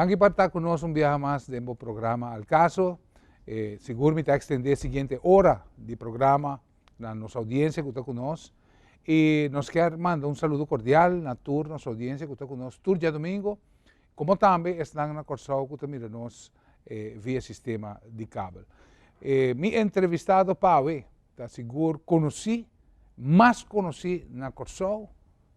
Danki pa ta ku nos un biaha mas den bo programa Al Caso. Sigur mi ta ekstendé siguiente ora di programa na nos oudiensia ku ta ku nos. I nos kier manda un saludo kordial na tur nos oudiensia ku ta ku nos tur djadumingu, komo tambe esnan na Kòrsou ku ta mira nos via sistema di kabel. Mi entrevistado pa awe ta sigur konosí, mas konosí na Kòrsou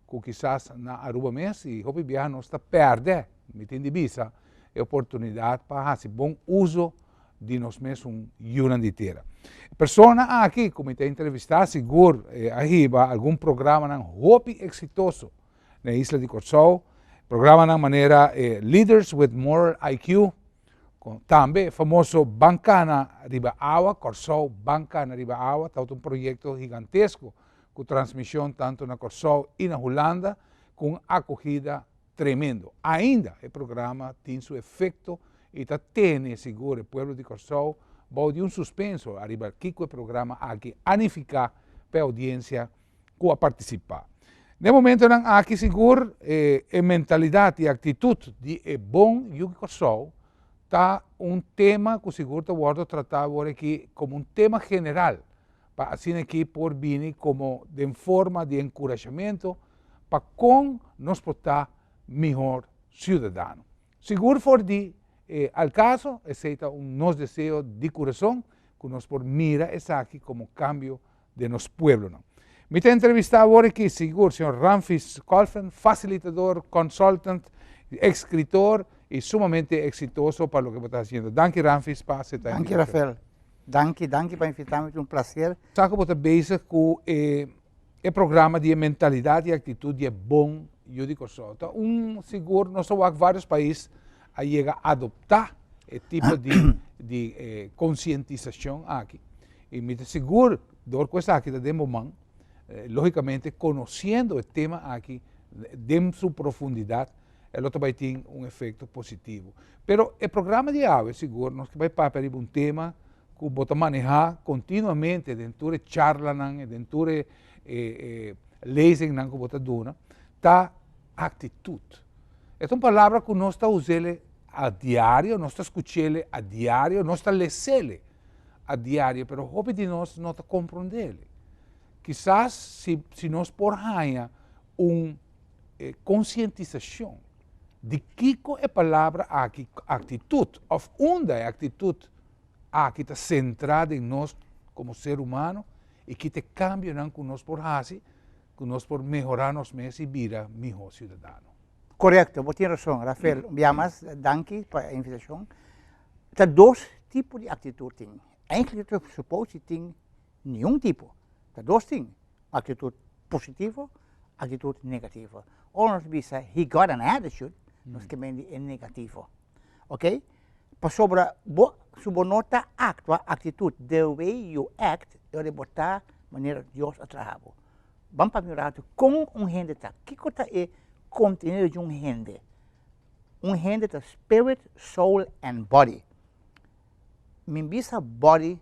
ku kisas na Aruba mes i hopi biaha nos ta pèrdè, mi tin di bisa, e oportunidat pa hasi bon uso di nos mesun yunan di tera. E persona aki ku mi ta entrevistá sigur a hiba algun programanan hopi eksitoso na e isla di Kòrsou, programanan manera e Leaders with Moral IQ, tambe e famoso Ban Kana Riba Awa, Kòrsou Ban Kana Riba Awa, tabata un proyekto higantesko ku transmishon tantu na Kòrsou i na Hulanda ku un akogida tremendo. Ainda e programa tin su efekto i ta tene sigur e pueblo di Kòrsou bou di un suspenso ariba kiko e programa aki a nifiká pa e oudiensia ku a partisipá. Den e momentonan aki sigur e mentalidat i aktitut di e bon yu di Kòrsou ta un tema ku sigur ta wòrdu tratá awor aki komo un tema general pa asina aki por bini komo den forma di enkurashamentu pa kon nos por ta mihor siudadano. Sigur for di e al kaso, esei ta un nos deseo di kurason ku nos por mira esaki komo kambio den nos pueblonan. Mi ta entrevistá awor aki sigur señor Ramfis Kolfen, fasilitador, consultant, eskritor i sumamente eksitoso pa loke bo ta hasiendo. Danki Ramfis pa aseptá e Danki invitashon. Rafael. Danki, danki pa invitá mi, ta un placer. Sa ku bo ta bezig ku e e programa di e mentalidat i aktitut di e bon yu di Kòrsou. Ta un sigur nos ta wak vários pais a yega adoptá e tipo di di konsientisashon aki. I mi ta sigur dor ku esaki ta den bo man, lógikamente konosiendo e tema aki den su profundidat, e lo ta bai tin un efekto positivo. Pero e programa di awe sigur nos ke bai papia riba un tema ku bo ta manehá kontinuamente den tur e charlanan i den tur e e lezingnan ku bo ta duna, ta aktitut. E ta un palabra ku nos ta us'ele a diario, nos ta skuch'ele a diario, nos ta les'ele a diario, pero hopi di nos no ta komprond'ele. Kisas si si nos por haña un konsientisashon di kiko e palabra aki aktitut òf unda e aktitut aki ta sentrá den nos komo ser humano i ki ta e kambionan ku nos por hasi ku nos por mehorá nos mes i bira mihó siudadano. Korekto, bo tin rason, Rafael. Un bia mas, danki pa e invitashon. Ta dos tipo di aktitut tin. Eigentlik ta supos si tin niun tipo. Ta dos tin, aktitut positivo, aktitut negativo. Ora nos bisa he got an attitude, nos ke mende e negativo. Ok? Pasobra bo, si bo no ta aktua aktitut the way you act, e ora bo ta manera Dios a traha bo. Ban papia un ratu kon un hende ta, kiko ta e kontenido di un hende? Un hende ta spirit, soul and body. Mi bisa body,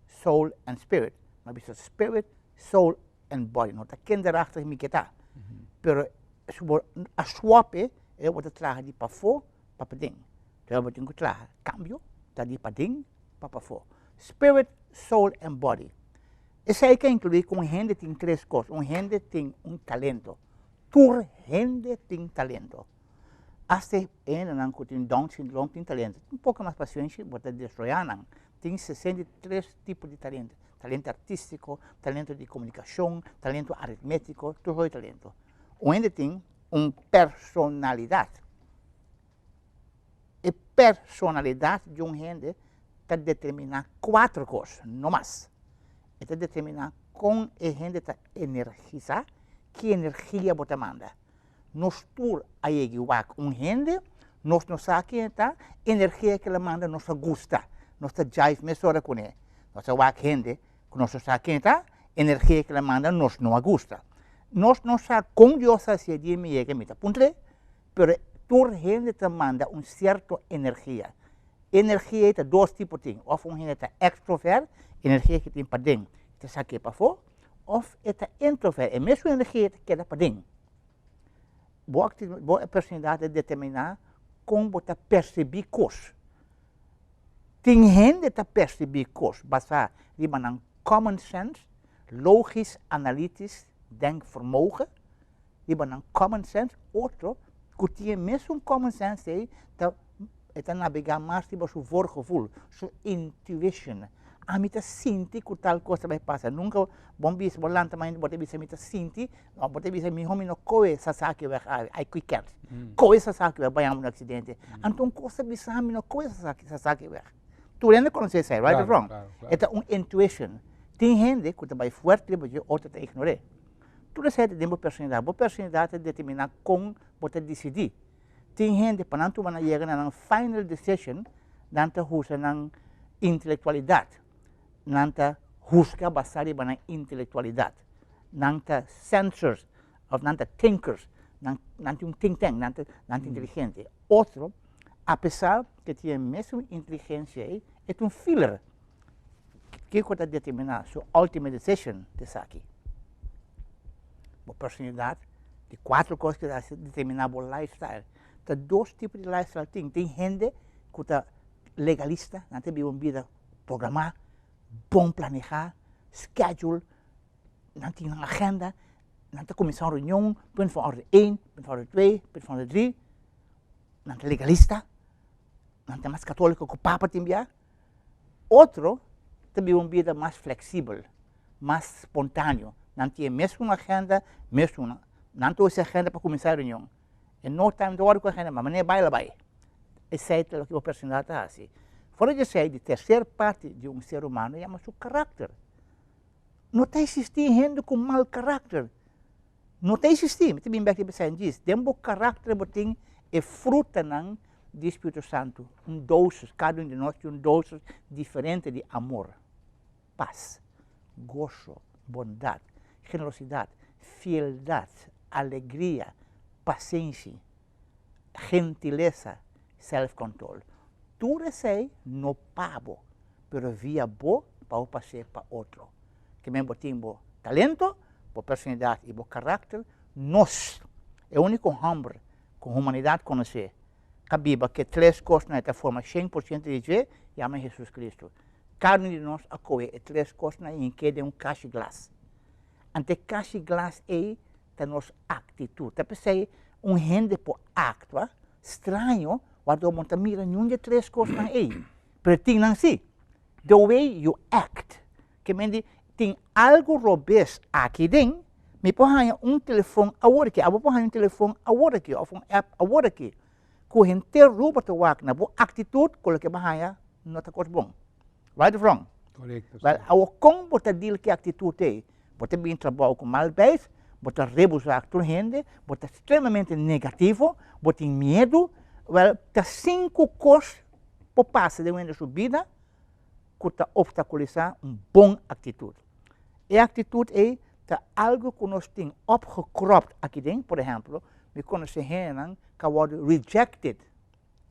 soul and spirit, mi a bisa spirit, soul and body. No ta kinderachtig mi ke ta, pero si bo a swap e, e bo ta traha di pafó pa paden. Terwijl bo tin ku traha kambio ta di paden pa pafó. Spirit, soul and body. Esei ke inkluí ku un hende tin tres kos. Un hende tin un talento. Tur hende tin talento. Asta e hendenan ku tin Down syndroom tin talento. Un poko mas pasienshi bo ta desroyá nan. Tin 63 tipo di talento. Talento artístiko, talento di komunikashon, talento aritmétiko, tur hopi talento. Un hende tin un personalidat. E personalidat di un hende ta determiná kuater kos, no mas. E ta determiná kon e hende ta energisá, ki energia bo ta manda. Nos tur a yega i wak un hende, nos no sa ken e ta, energia ku el a manda nos ta gusta, nos ta jive mesora kuné. Nos a wak hende ku nos no sa ken e ta, energia ku el a manda nos no a gusta. Nos no sa kon Dios a hasié di mi yega, mi ta puntr'é, pero tur hende ta manda un sierto energia. Energia ei ta dos tipo tin, òf un hende ta extrovert, energia ku tin paden ta sak'é pafó, òf e ta introvert, e mesun energia ta keda paden. Bo bo personalidat ta determiná. kon bo ta persibí kos. Tin hende ta persibí kos basá riba nan common sense, logisch analytisch denkvermogen, riba nan common sense, otro ku tin e mesun common sense ei ta e ta nabegá mas riba su voorgevoel, su intuition. Ami ta sinti ku tal kos ta bai pasa. Nunka bo bisa, bo lanta mainta bo ta bisa mi ta sinti, òf bo ta bisa mihó mi no kohe sasaki wèg awe, ai kui kènt. Kohe sasaki wèg bai amba un aksidente. Anto un kos ta bisa mi no kohe sasaki wèg. Tur hende konosé esei, right of wrong? E ta un intuition. Tin hende ku ta bai fuerte riba dje, otro ta ignor'é. Tur esei ta den bo personalidat. Bo personalidat ta determiná kon bo ta disidí. Tin hende pa nan tuma nan yega na nan final decision, nan ta usa nan intelektualidat. Nan ta husga basá riba nan intelektualidat. Nan ta sensors òf nan ta thinkers. Nan nan tin un think tank, nan ta nan ta inteligente. Otro, apesar ke tin e mesun inteligensia ei, e ta un feeler. Kiko ta determiná su ultimate decision ta esaki? Bo personalidad, di cuatro cos cu ta determina bo lifestyle. Ta dos tipo di lifestyle tin. Tin hende cu ta legalista, nan ta biba un bida programa, bon planeja, schedule, nan tin nan agenda, nan ta cuminsa un reunion, punt van orde één, punt van orde twee, punt van orde drie. Nan ta legalista, nan ta mas catolico cu papa tin bia. Otro ta biba un bida mas fleksibel, mas spontáneo. Nan tin e mesun agenda, mesun, nan ta usa e agenda pa kuminsá e reunion. E no ta wòrdu ku agenda, ma manera bai la bai. Esei ta loke bo personalidat ta hasi. Fuera di esei, di terser parti di un ser humano yama su karakter. No ta eksistí hende ku mal karakter. No ta existi, mi ta bin bek riba esei djis, den bo karakter bo tin e frutanan di Spiritu Santu, un dosis, kada un di nos tin un dosis diferente di amor, pas, goso, bondat, generosidat, fieldat, alegria, pasenshi, gentilesa, self-control. Tur esei no pa bo, pero via bo pa bo pas'é pa otro. Ke men bo tin bo talento, bo personalidat i bo karakter, nos, e úniko hòmber ku humanidat konosé, ka biba ku e tres kosnan e ta forma 100% di dje, yama Hesus Kristu. Kada un di nos a kohe e tres kosnan i hink'é den un kashi glas. Anto e kashi glas ei ta nos aktitut. Ta p'esei un hende por aktua straño wardó bo no ta mira niun di e tres kosnan ei, pero tin nan sí. The way you act. Ke men di, tin algu robes aki den, mi por haña un telefon awor aki, abo por haña un telefon awor aki òf un app awor aki, ku henter Aruba ta wak na bo aktitut ku loke bo haña no ta kos bon. Right of wrong? Korekto, Wèl, awor kon bo ta deal ku e aktitut ei? Bo ta bin trabou ku mal beis, bo ta rebusá tur hende, bo ta ekstremamente negativo, bo tin miedu, wèl, ta sinku kos por pasa den un hende su bida ku ta opstakulisá un bon aktitut. E aktitut ei ta algu ku nos tin opgekropt aki den, por ehèmpel, mi konosé hendenan ku a wòrdu rejected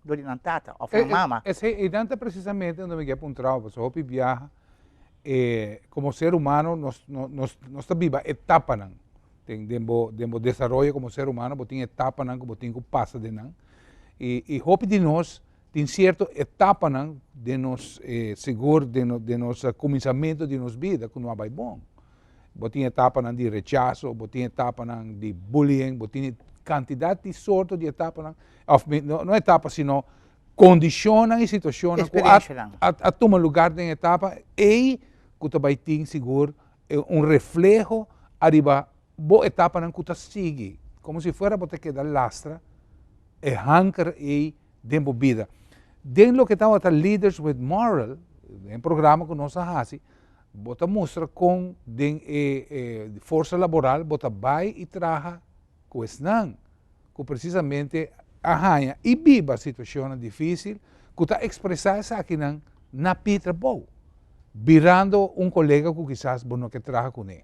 dor di nan tata òf nan mama. Esei einan ta presisamente unda mi ke puntra bo, pasobra hopi biaha komo ser humano nos nos ta biba etapanan den bo den bo desaroyo komo ser humano bo tin etapanan ku bo tin ku pasa den nan i hopi di nos Tin sierto etapanan den nos sigur den nos kuminsamentu di nos bida ku no a bai bon. Bo tin etapanan di rechaso, bo tin etapanan di bullying, bo tin kantidat di sorto di etapanan, òf no etapa sino kondishonnan i situashonnan ku a tuma lugar den etapa ei ku ta bai tin sigur un refleho ariba bo etapanan ku ta sigui, komo si fuera bo ta keda lastra e hanker ei den bo bida. Den loke tabata Leaders with Moral, den programa ku nos a hasi, bo ta mustra kon den e forsa laboral bo ta bai i traha ku esnan ku presisamente a haña i biba situashonnan difisil ku ta ekspresá esakinan na pie trabou, birando un kolega ku kisas bo no ke traha kuné.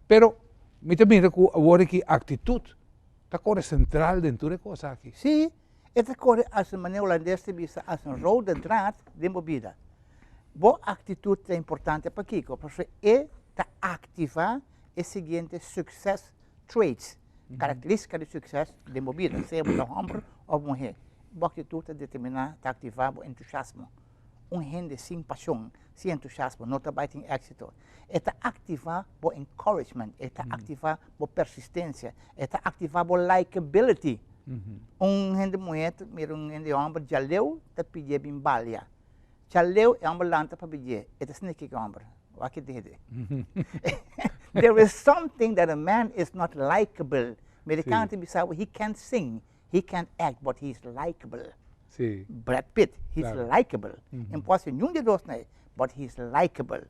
Pero mi ta mira ku awor aki aktitut ta kore sentral den tur e kos aki. Sí, E ta kore as un manera hulandes ta bisa as un rode draad den bo bida. Bo actitud ta importante pakiko? Pasobra e ta activa e siguiente succes traits, caracteristica di succes den bo bida, sea bo ta homber of muher. Bo actitud ta determina, ta activa bo entusiasmo. Un hende sin pasion, sin entusiasmo, no ta bay tin exito. E ta activa bo encouragement, e ta activa bo persistencia, e ta activa bo likability. Un hende muher ta mira un hende homber djaleu ta pidié bin balia. Djaleu e homber lanta pa pidié, e ta sneaky ki homber. Wak ki dede. There is something that a man is not likable. Mericano ta bisa bo he can't sing, He can't act but he is likeable. Sí. Brad Pitt, he's claro. likeable. Mm -hmm. Impossible niun de dos nee, but he's likeable.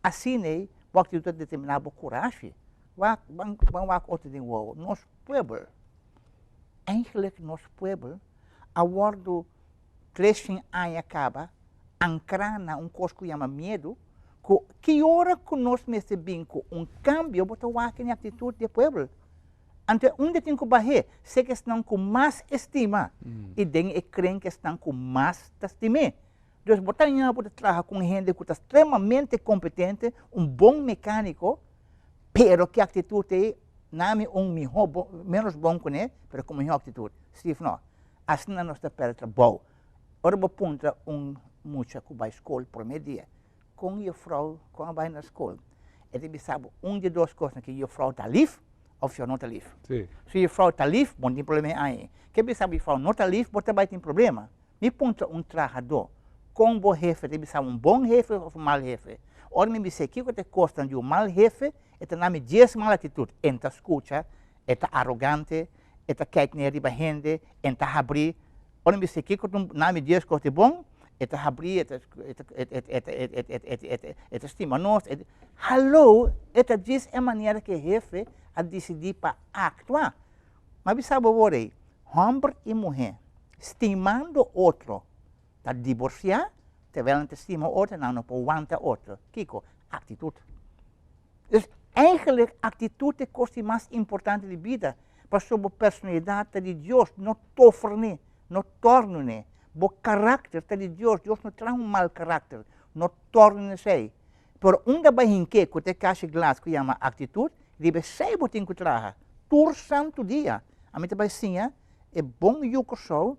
Asina ei, bo actitud ta determiná bo coraje. Wak, ban, ban wak otro ding wow. Nos pueblo, eigenlijk nos pueblo, a wordo 300 aña caba, ankrá na un kos ku yama miedu, ku ki ora ku nos mester bin ku un kambio, bo ta wak e aktitut di e pueblo. Anto e unda tin ku bah'é, seka esnan ku mas estima, i den e kren ku esnan ku mas ta stim'é. Dus bo ta ña bo ta traha ku un hende ku ta stremamente kompetente, un bon mekániko, pero ki aktitut ei? Nami un mihó bon, ménos bon kuné, pero ku mihó aktitut. Steve, No. Asina nos ta pèrdè trabou. Ora bo puntra un mucha ku bai skol promé dia, Kon jufrou, kon a bai na skol? E ta bisa bo un di dos kosnan, ki jufrou ta lif of jufrou no ta lif. Sí. Si jufrou ta lif, bo no tin problema ahi. Ke bisa bo jufrou no ta lif, bo ta bai tin problema. Mi puntra un trahadó, kon bo hefe ta bisa bo un bon hefe of un mal hefe? Ora mi bis'é kiko ta e kosnan di un mal hefe, e ta na mi dies mal aktitut. E no ta skucha, e ta arogante, e ta kijk neer riba hende, e no ta habrí. Ora mi bis'é kiko ta un na mi dies kos di bon, e ta habrí, e ta e ta e ta e ta e ta stima nos, e hallo! E ta djis e manera ku e hefe a disidí pa aktua. Mi a bisa bo awor ei, hòmber i muhé stimando otro ta diborsiá, terwèl nan ta stima otro nan no por wanta otro. Kiko? Aktitut. Dus eigenlijk aktitut ta e kos di mas importante di bida, pasobra bo personalidat ta di Dios, no tofer n'e, no tòrnu n'e. Bo karakter ta di Dios, Dios no traha un mal karakter, no tòrnu n'esei. Pero unda bai hink'é ku ta e kashi glas ku yama aktitut, riba esei bo tin ku traha tur santu dia. Ami ta bai siña e bon yu Kòrsou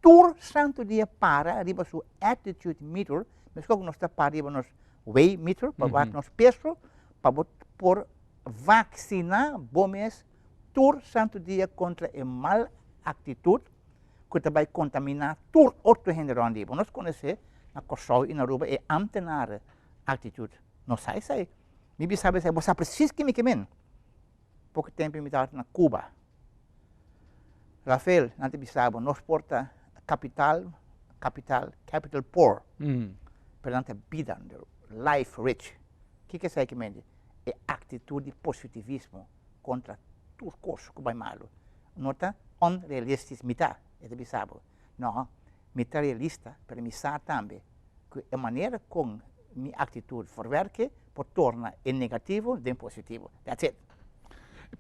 tur santu dia para riba su attitude meter, meskos ku nos ta para riba nos weigh meter pa wak nos peso, pa bo por vaksiná bo mes tur santu dia kontra e mal aktitut ku ta bai kontaminá tur otro hende rònt di bo. Nos konosé na Kòrsou i na Aruba e ámtenaren aktitut. Nos sa esei. Mi bisa bo esei, bo sa presis ke mi ke men. Poko tempu mi tabata na Cuba. Rafael, nan ta bisa bo, nos por ta kapital, kapital, capital poor, pero nan ta bida, life rich. Kiko esei ke mende? E aktitut di positivismo kontra tur kos ku bai malu. No ta unrealistisch mi ta, e ta bisa bo. No, mi ta realista, pero mi sa tambe ku e manera kon mi aktitut verwerke por torna e negativo den positivo. That's it.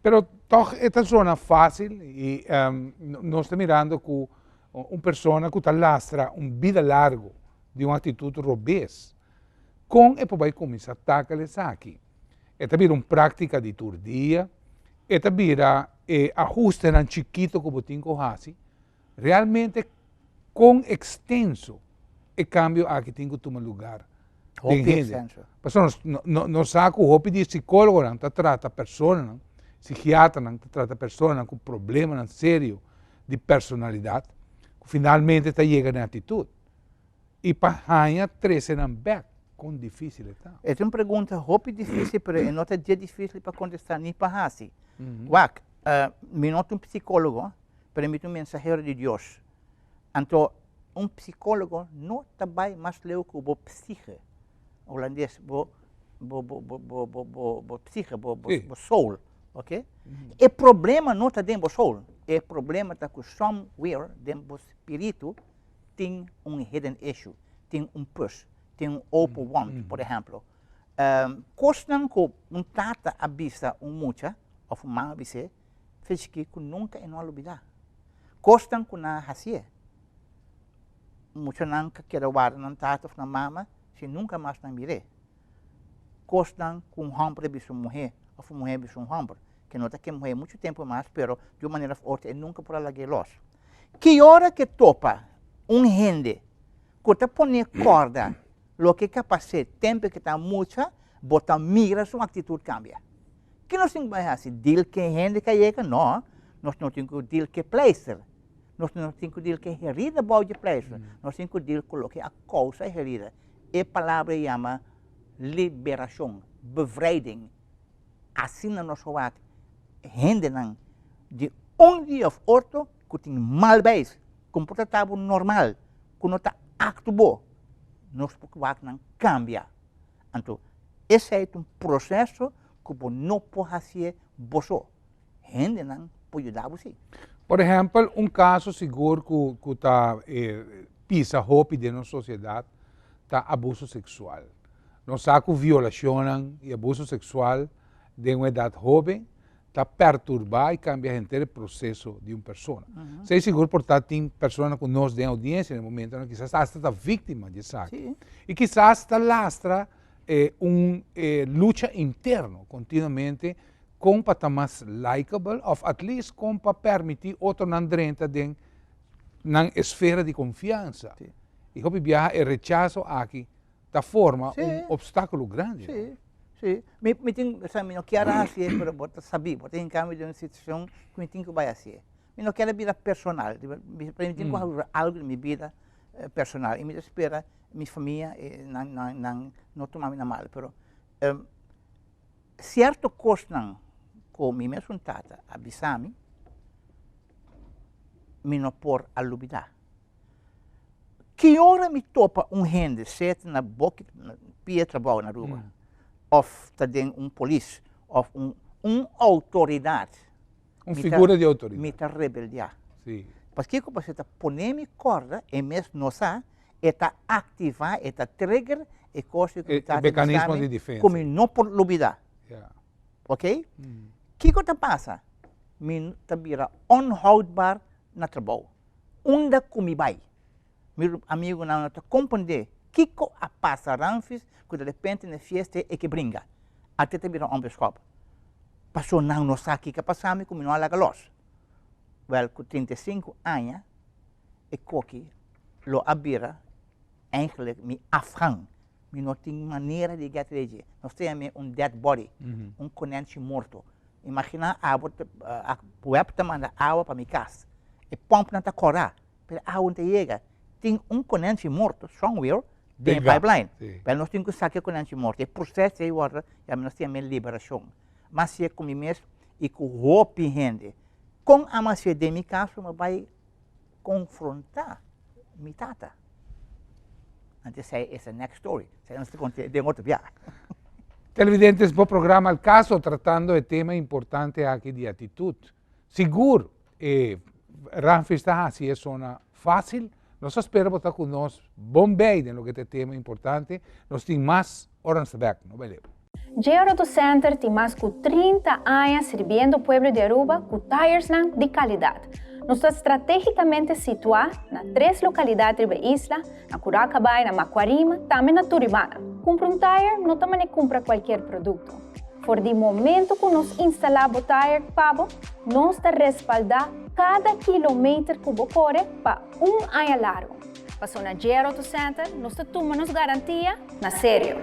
Pero tog e ta zona fácil i nos ta mirando ku un persona ku ta lastra un bida largu di un aktitut robes, kon e por bai kuminsá takel esaki? E ta bira un práktika di tur dia? E ta bira e ahustenan chikito ku bo tin ku hasi? Realmente kon ekstenso e kambio aki tin ku tuma lugar den Hopi hende? ekstenso. Pasobra nos nos sa ku hopi di e sikólogonan ta trata personanan, sikiatranan ta trata personanan ku problemanan serio di personalidat ku finalmente ta yega na e atitut. I pa haña trese nan bèk, kon difísil e ta? E ta un pregunta hopi difísil, pero e no ta dje difísil pa kontestá ni pa hasi. Wak, mi no ta un psikólogo, pero mi ta un mensahero di Dios. Anto, un psikólogo no ta bai mas leu ku bo psiche, hulandes, bo, bo, bo, bo, bo, bo, bo, bo psiche, bo, bo, bo soul, oké? E problema no ta den bo soul, e problema ta ku somewhere den bo spiritu tin un hidden issue, tin un pus, tin un open wound, por ehemplo. Kosnan ku un tata a bisa un mucha, òf un mama a bis'é, Fishki ku nunka e no a lubidá. Kosnan ku nan a hasié. Muchanan ka keda warda nan tata òf nan mama si nunka mas nan mir'é. Kosnan ku un hòmber a bisa un muhé òf un muhé a bisa un hòmber, ke no ta ke muhé muchu tempu mas, pero di un manera òf otro e nunka por a lag'é lòs. Ki ora ku topa un hende ku ta pone kòrda loke ku a pas'é tempu ku ta mucha, bo ta mira su aktitut kambia. Ki nos tin ku bai hasi? Deal ku e hende ku a yega? No, nos no tin ku deal ku e pleister. Nos no tin ku deal ku e herida bou di e pleister. Nos tin ku deal ku loke a kousa e herida. E palabra yama liberashon, bevrijding. Asina nos a wak hendenan di un dia of otro ku tin mal beis, ku no por trata bo normal, ku no ta aktu bo, nos por wak nan kambia. Anto esei ta un proseso ku bo no por hasié bo so. Hendenan por yuda bo si. Por ehèmpel, un kaso sigur ku ku ta pisa hopi den nos sosiedat ta abuso seksual. Nos sa ku violashonnan i abuso seksual den un edat hóben ta perturbá i kambia henter e proseso di un persona. Esei sigur por ta tin personanan ku nos den oudiensia na e momentonan kisas asta ta víktima di esaki. I kisas ta lastra un lucha interno kontinuamente kon pa ta mas likeable òf at least kon pa permití otronan drenta den nan esfera di konfiansa. I hopi biaha e rechaso aki ta forma un obstákulo grandi. Sí, sí. Mi, mi tin, o sea, mi no kier a hasié, pero bo ta sabí, bo ta hinká mi den un situashon ku mi tin ku bai hasié. Mi no kier a bira personal, mi tin ku hasi algu den mi bida personal i mi ta spera mi famia nan, nan, nan no tuma mi na mal, pero sierto kosnan ku mi mesun tata a bisa mi, mi no por a lubidá. Ki ora mi topa un hende, sea ta na boki, na pia trabou na Aruba, of ta den un polis, of un un outoridat. Un figura di outoridat. Mi ta rebeldiá. Si. Paskiko? Pasobra e ta pone mi kòrda, e mes no sa, e ta aktivá, e ta trigger e kos ku mi tata bisa mi, ku mi no por lubidá. Ok? Kiko ta pasa? Mi ta bira onhoudbaar na trabou. Unda ku mi bai, mi amigunan no ta komprendé kiko a pasa Ramfis ku derepente na e fiesta e ke bringa. Ate ta bira homber skòp. Paso nan no sa kiko a pasa mi ku mi no a laga lòs. Wèl, ku 35 aña e koki lo a bira eigenlijk mi afgang. Mi no tin manera di get rei dje. Nos ta yam'é un dead body, un konènchi morto. Imaginá abo ta, web ta manda awa pa mi kas. E pòmpnan ta kòrá, pero awa no ta yega. Tin un konènchi morto somewhere den e pipeline. Pero nos tin ku saka e konènchi morto. E proseso ei wòrdu yama, nos ta yam'é liberashon. M'a hasié ku mi mes i ku hopi hende. Kon a hasié den mi kaso? Mi a bai konfrontá mi tata. Anto esei es e next story. Esei nos ta konta den otro biaha. Televidentes, bo programa Al Caso tratando e tema importante aki di atitut. Sigur e Ramfis ta hasi e sona fácil. Nos a spera bo ta ku nos bon bei den loke ta e tema importante. Nos tin mas ora nos ta bek. No bai leu. JR Auto Center tin mas cu 30 aña sirbiendo pueblo di Aruba cu tiresnan di calidad. Nos ta strategicamente situa na tres localidad riba e isla, na Curacabai, na Macuarima, tambe na Turibana. Cumpra un tire no ta mane cumpra cualkier producto. For di momento cu nos instala bo tire pa bo, nos ta respalda cada kilometer cu bo core pa un aña largo. Paso na JR Auto Center nos ta tuma nos garantia na serio.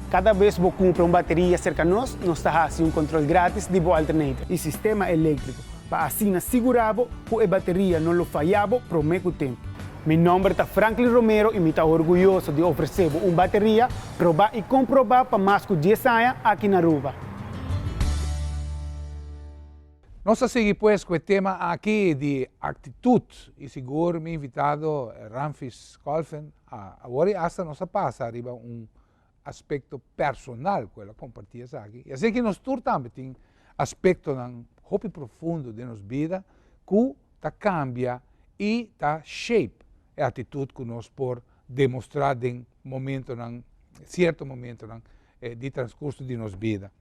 Kada bes bo kumpra un bateria serka nos, nos ta hasi un kontrol gratis di bo alternator i sistema eléktriko pa asina sigurá bo ku e bateria no lo fayá bo promé ku tempu. Mi nòmber ta Franklin Romero i mi ta orguyoso di ofresé bo un bateria probá i komprobá pa mas ku dies aña aki na Aruba. Nos ta sigui pues ku e tema aki di aktitut i sigur mi invitado Ramfis Kolfen a awor i asta nos a pasa riba un aspekto personal ku el a kompartí esaki i asina ki nos tur tambe tin aspektonan hopi profundo den nos bida ku ta kambia i ta shape e aktitut ku nos por demostrá den momentonan sierto momentonan di transkurso di nos bida.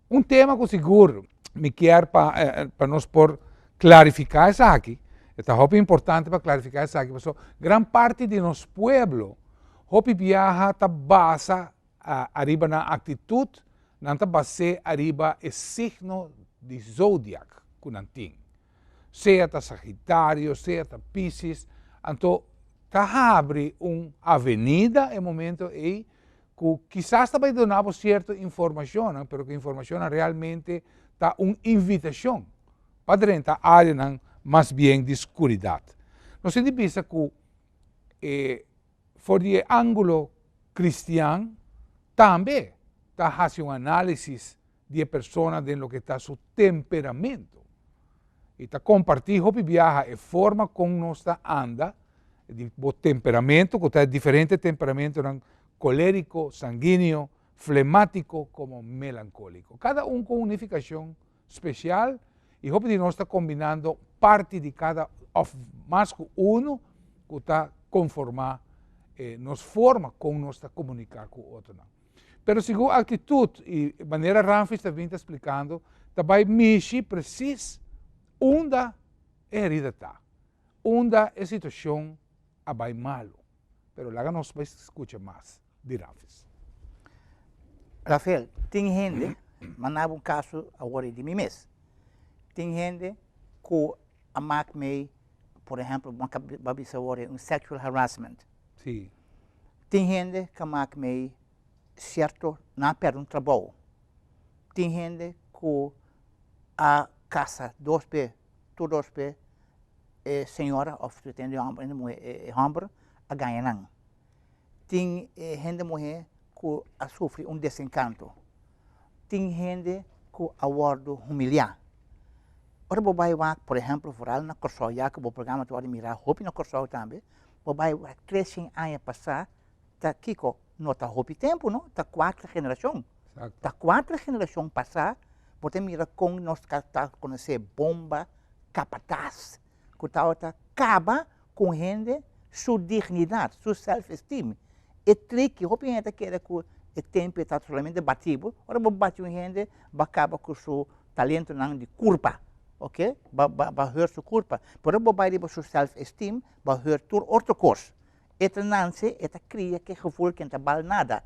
Un tema ku sigur mi kier pa pa nos por klarifiká esaki, e ta hopi importante pa klarifiká esaki pasobra gran parti di nos pueblo hopi biaha ta basa ariba nan aktitut, nan ta bas'é ariba e signo di zodiak ku nan tin. Sea ta Sagitario, sea ta Piscis, anto ta habri un avenida e momento ei ku kisas ta bai duna bo sierto informashonnan, pero ku informashonnan realmente ta un invitashon pa drenta áreanan mas bien di skuridat. Nos tin di bisa ku e for di e ángulo kristian tambe ta hasi un análisis di e persona den loke ta su temperamento. I ta kompartí hopi biaha e forma kon nos ta anda, di bo temperamento, ku ta e diferente temperamentonan, kolériko, sanguíneo, flemátiko komo melankóliko. Kada un ku un nifikashon spesial i hopi di nos ta kombinando parti di kada òf mas ku unu ku ta konformá nos forma kon nos ta komuniká ku otronan. Pero segun aktitut i manera Ramfis ta bin ta splikando, ta bai mishi presis unda e herida ta, unda e situashon a bai malu. Pero laga nos bai skucha mas di Ramfis. Rafael, tin hende, manda bo un kaso awor di mi mes, tin hende ku a mak mei, por ehempel, bo a bisa awor un sexual harassment. Sí. Tin hende ka mak mei sierto nan a perde un trabou. Tin hende ku a kasa dos be, tur dos be e señora of si tin hende muhe e homber a gaña nan. Tin hende muhe ku a sufri un desenkanto. Tin hende ku a wòrdu humiliá. Ora bo bai wak, por ehèmpel, foral na Kòrsou, ya ku bo programa ta wòrdu mirá hopi na Kòrsou tambe, Bo bai wak treshen aña pasá, ta kiko? No ta hopi tempu, no? Ta kuater generashon. Ta kuater generashon pasá, bo ta mira kon nos ta konosé bomba, kapatas, ku tabata kaba ku un hende su dignidat, su self-esteem. E triki, hopi hende ta kere ku e tempu e tabata solamente bati bo. Ora bo bati un hende, bo a kaba ku su talentonan di kurpa, oke? Bo a hurt su kurpa. Pero ora bo bai riba su self-esteem, Bo heur tur otro kos. E ta nanse, e ta kria ke gevoel ken ta bal nada.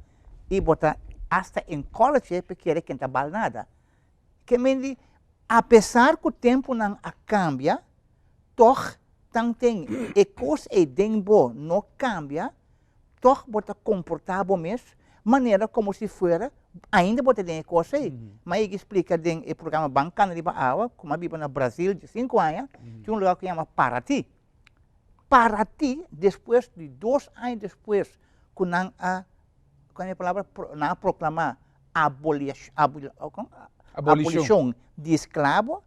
I bo ta hasta en college pe kere ken ta bal nada. Ke men di, apesar ku tempunan a kambia, tog tanten e kos ei den bo no kambia, tog bo ta komportá bo mes manera komo si fuera ainda bo ta den e kos ei. Mi a yega splika den e programa Ban Kana Riba Awa, ku mi a biba na Brazil diesinku aña, tin un lugar ku yama Paraty. Paraty, despues di dos aña despues ku nan a, kual e palabra, nan a proklamá abolishon di esklabo,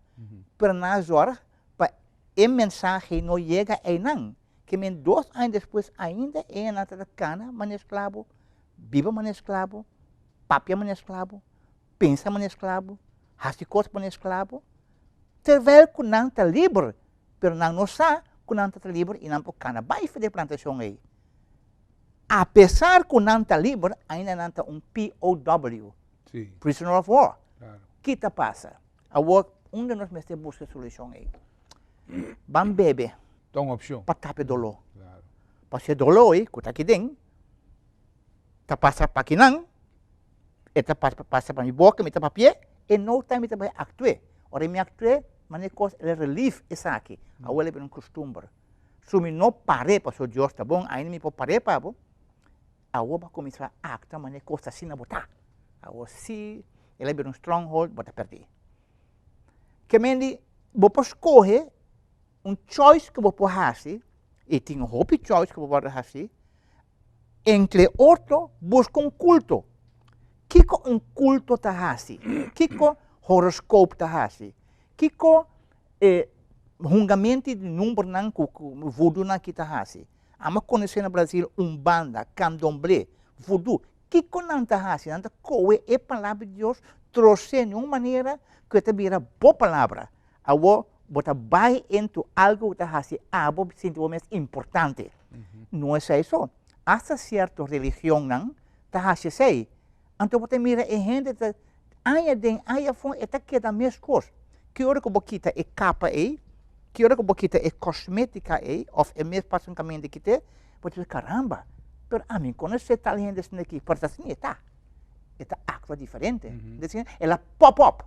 pero nan a zòrg pa e mensahe no yega einan. Ke men dos aña despues ainda e nan ta kana manera esklabo, biba manera esklabo, papia manera esklabo, pensa manera esklabo, hasi kos manera esklabo, terwijl ku nan ta liber, pero nan no sa ku nan ta liber i nan por kana bai for di e plantashon ei. Apesar ku nan ta liber, ainda nan ta un POW, prisoner of war. Ki ta pasa? Awor, unda nos mester buska e solushon ei? Ban bebe. Ta un opcion. Pa tapa e doló. Claro. Pasobra e doló ei ku ta aki den ta pasa pa akinan, e ta pasa pa mi boka, mi ta papi'é, e no time mi ta bai aktu'é. Ora mi aktu'é, manera e kos el a relief esaki. Awor el a bira un kustumber. Su mi no par'é, pasobra Dios ta bon, ainda mi por par'é pa bo. Awor bo a kuminsá aktua manera kos ta asina bo ta. Awor si el a bira un stronghold, bo ta pèrdí. Ke men di, bo por skohe un choice ku bo por hasi, i tin hopi choice ku bo por hasi, entre otro buska un kulto. Kiko un kulto ta hasi? Kiko horoscoop ta hasi? Kiko e hungamento di numbernan ku voodoonan aki ta hasi? Amo konosé na Brasil umbanda, candomblé, voodoo. Kiko nan ta hasi? Nan ta kohe e palabra di Dios, tros'é na un manera ku e ta bira bo palabra. Awor bo ta bai into algu ku ta hasi abo sinti bo mes importante. No esei so. Asta sierto religionnan ta hasi esei. Anto bo ta mira e hende ta aña den aña afó e ta keda meskos. Ki ora ku bo kita e kapa ei, ki ora ku bo kita e kosmétika ei òf e mes pasun kaminda kit'é, bo ta bisa, karamba, pero ami konosé tal hende asina aki, pero ta asina e ta. E ta aktua diferente. El a pop up.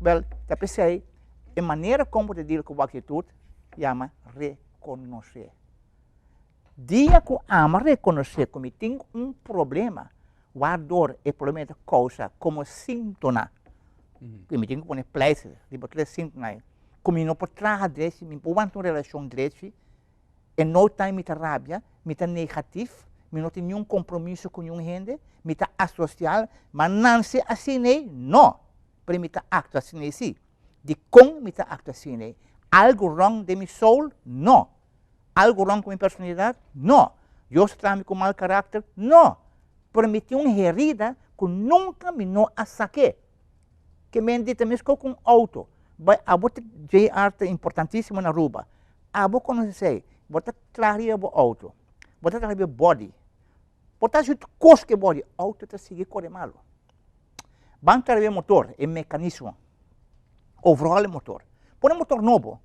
Wèl, ta p'esei e manera kon bo ta deal ku bo aktitut yama rekonosé. Dia ku ami rekonosé ku mi tin un problema, wardor e problema ta kousa komo síntoma, ku mi tin ku pone pleister riba tur e síntoma ei, ku mi no por traha drechi, mi no por wanta un relashon drechi, en no time mi ta rabia, mi ta negatif, mi no tin niun kompromiso ku niun hende, mi ta asosial, ma nanse asina ei? No! Pero mi ta aktua asina ei sí. Dikon mi ta aktua asina ei? Algu rong den mi soul? No! Algu rong ku mi personalidat? No! Dios a traha mi ku mal karakter? No! Pero mi tin un herida ku nunka mi no a sak'é. Ke men di ta meskos ku un outo. Bai abo ta JR ta importantisimo na Aruba. Abo konosé esei. Bo ta traha riba bo outo. Bo ta traha riba e body. Bo ta hasi tur kos ku e body. Outo ta sigui kore malu. Ban traha riba e motor, e mekanismo. Overhaul e motor. Pone motor nobo.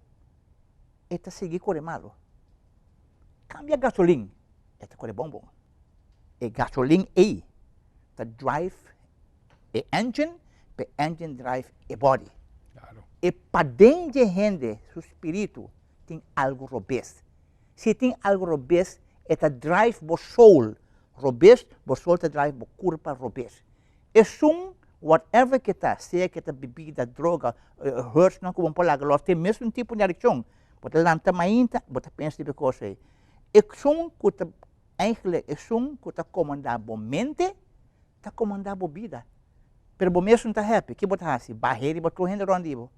E ta sigui kore malu. Kambia gasolin, e ta kore bon bon. E gasolin ei ta drive e engine, pa e engine drive e body. Claro. E paden dje hende su spiritu tin algu robes. Si tin algu robes, e ta drive bo soul robes, bo soul ta drive bo kurpa robes. Esun whatever ke ta, sea ke ta bibida, droga, hurtsnan ku bo por laga los, tin mesun tipo di adikshon. Bo ta lanta mainta, bo ta pensa riba e kos ei. Esun ku ta, eigenlijk esun ku ta komandá bo mente, ta komandá bo bida. Pero bo mes no ta happy, ke bo ta hasi? Bah'é riba tur hende rònt di bo.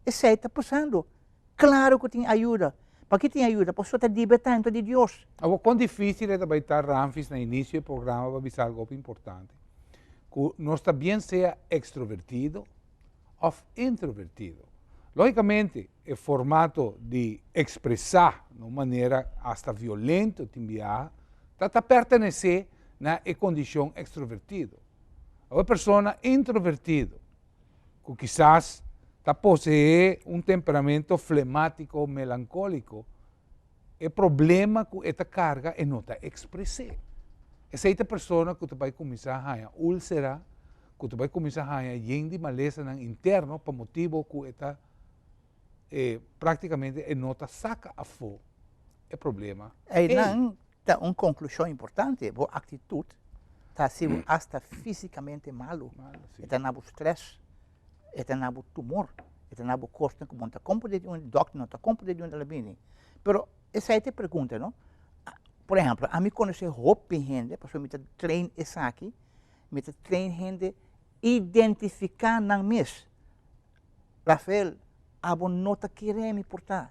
Esei ta pasando. Klaro ku tin ayuda. Paki tin ayuda? Pasobra ta libertá henter di Dios. Awor, kon difísil e ta bai ta Ramfis na inisio e programa pa bisa algu hopi importante, ku nos ta bien sea ekstrovertido òf introvertido. Lógikamente, e formato di ekspresá na un manera asta violento tin biaha ta ta pertenesé na e kondishon ekstrovertido. Awor e persona introvertido ku kisas ta poseé un temperamento flemátiko, melankóliko, e problema ku e ta karga e no ta ekspres'é. Esei ta persona ku ta bai kuminsá haña úlsera, ku ta bai kuminsá haña yen di malesanan interno pa motibu ku e ta e práktikamente e no ta saka afó e problema ei. Einan ta un konklushon importante, bo aktitut ta hasi bo asta físikamente malu. E ta na bo strès, e ta na bo tumor, e ta na bo kosnan ku bo no ta komprendé di unda, dòkter no ta komprendé di unda el a bini. Pero esei ta e pregunta, no? Por ehèmpel, ami konosé hopi hende, pasobra mi ta train esaki, mi ta train hende identifiká nan mes. Rafael, abo no ta kere mi por ta.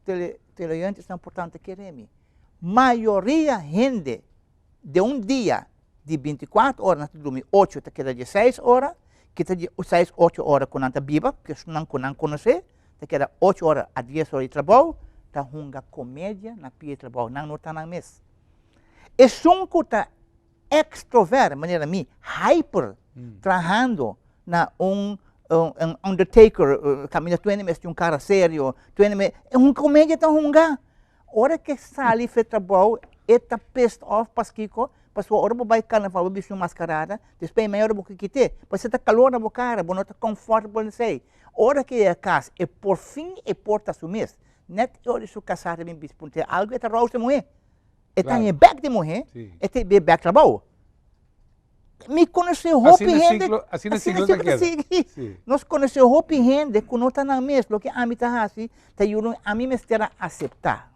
Tele, teleoyentesnan por ta no ta kere mi. Mayoria hende den un dia di bintikuater ora nan ta drumi ocho ta keda dieseis ora, kita di seis ocho ora ku nan ta biba, ku esunnan ku nan konosé, ta keda ocho ora a dies ora di trabou, ta hunga komedia na pia di trabou, nan no ta nan mes. Esun ku ta extrovert, manera mi, hyper, trahando na un un undertaker, caminda tu hende mester un cara serio, tu hende mester, un comedia ta hunga. Ora ke sali fe trabou, e ta pissed off, paskiko? Pasobra ora bo bai carnaval bo bisti un mascarada, despues e meia ora bo ke kite, pasobra ta calor na bo cara, bo no ta comfortable n'esei. Ora ke yega cas, e por fin e por ta su mes. Net e ora di su casá ta bin bisti puntra algo, e ta rous e muhé. E ta haña bèk di muhé, e ta bira bèk trabou. Mi konosé hopi hende. Asina e siklo ta keda. Sigui. Nos konosé hopi hende ku no ta nan mes. Loke ami ta hasi ta yuda ami mester a aseptá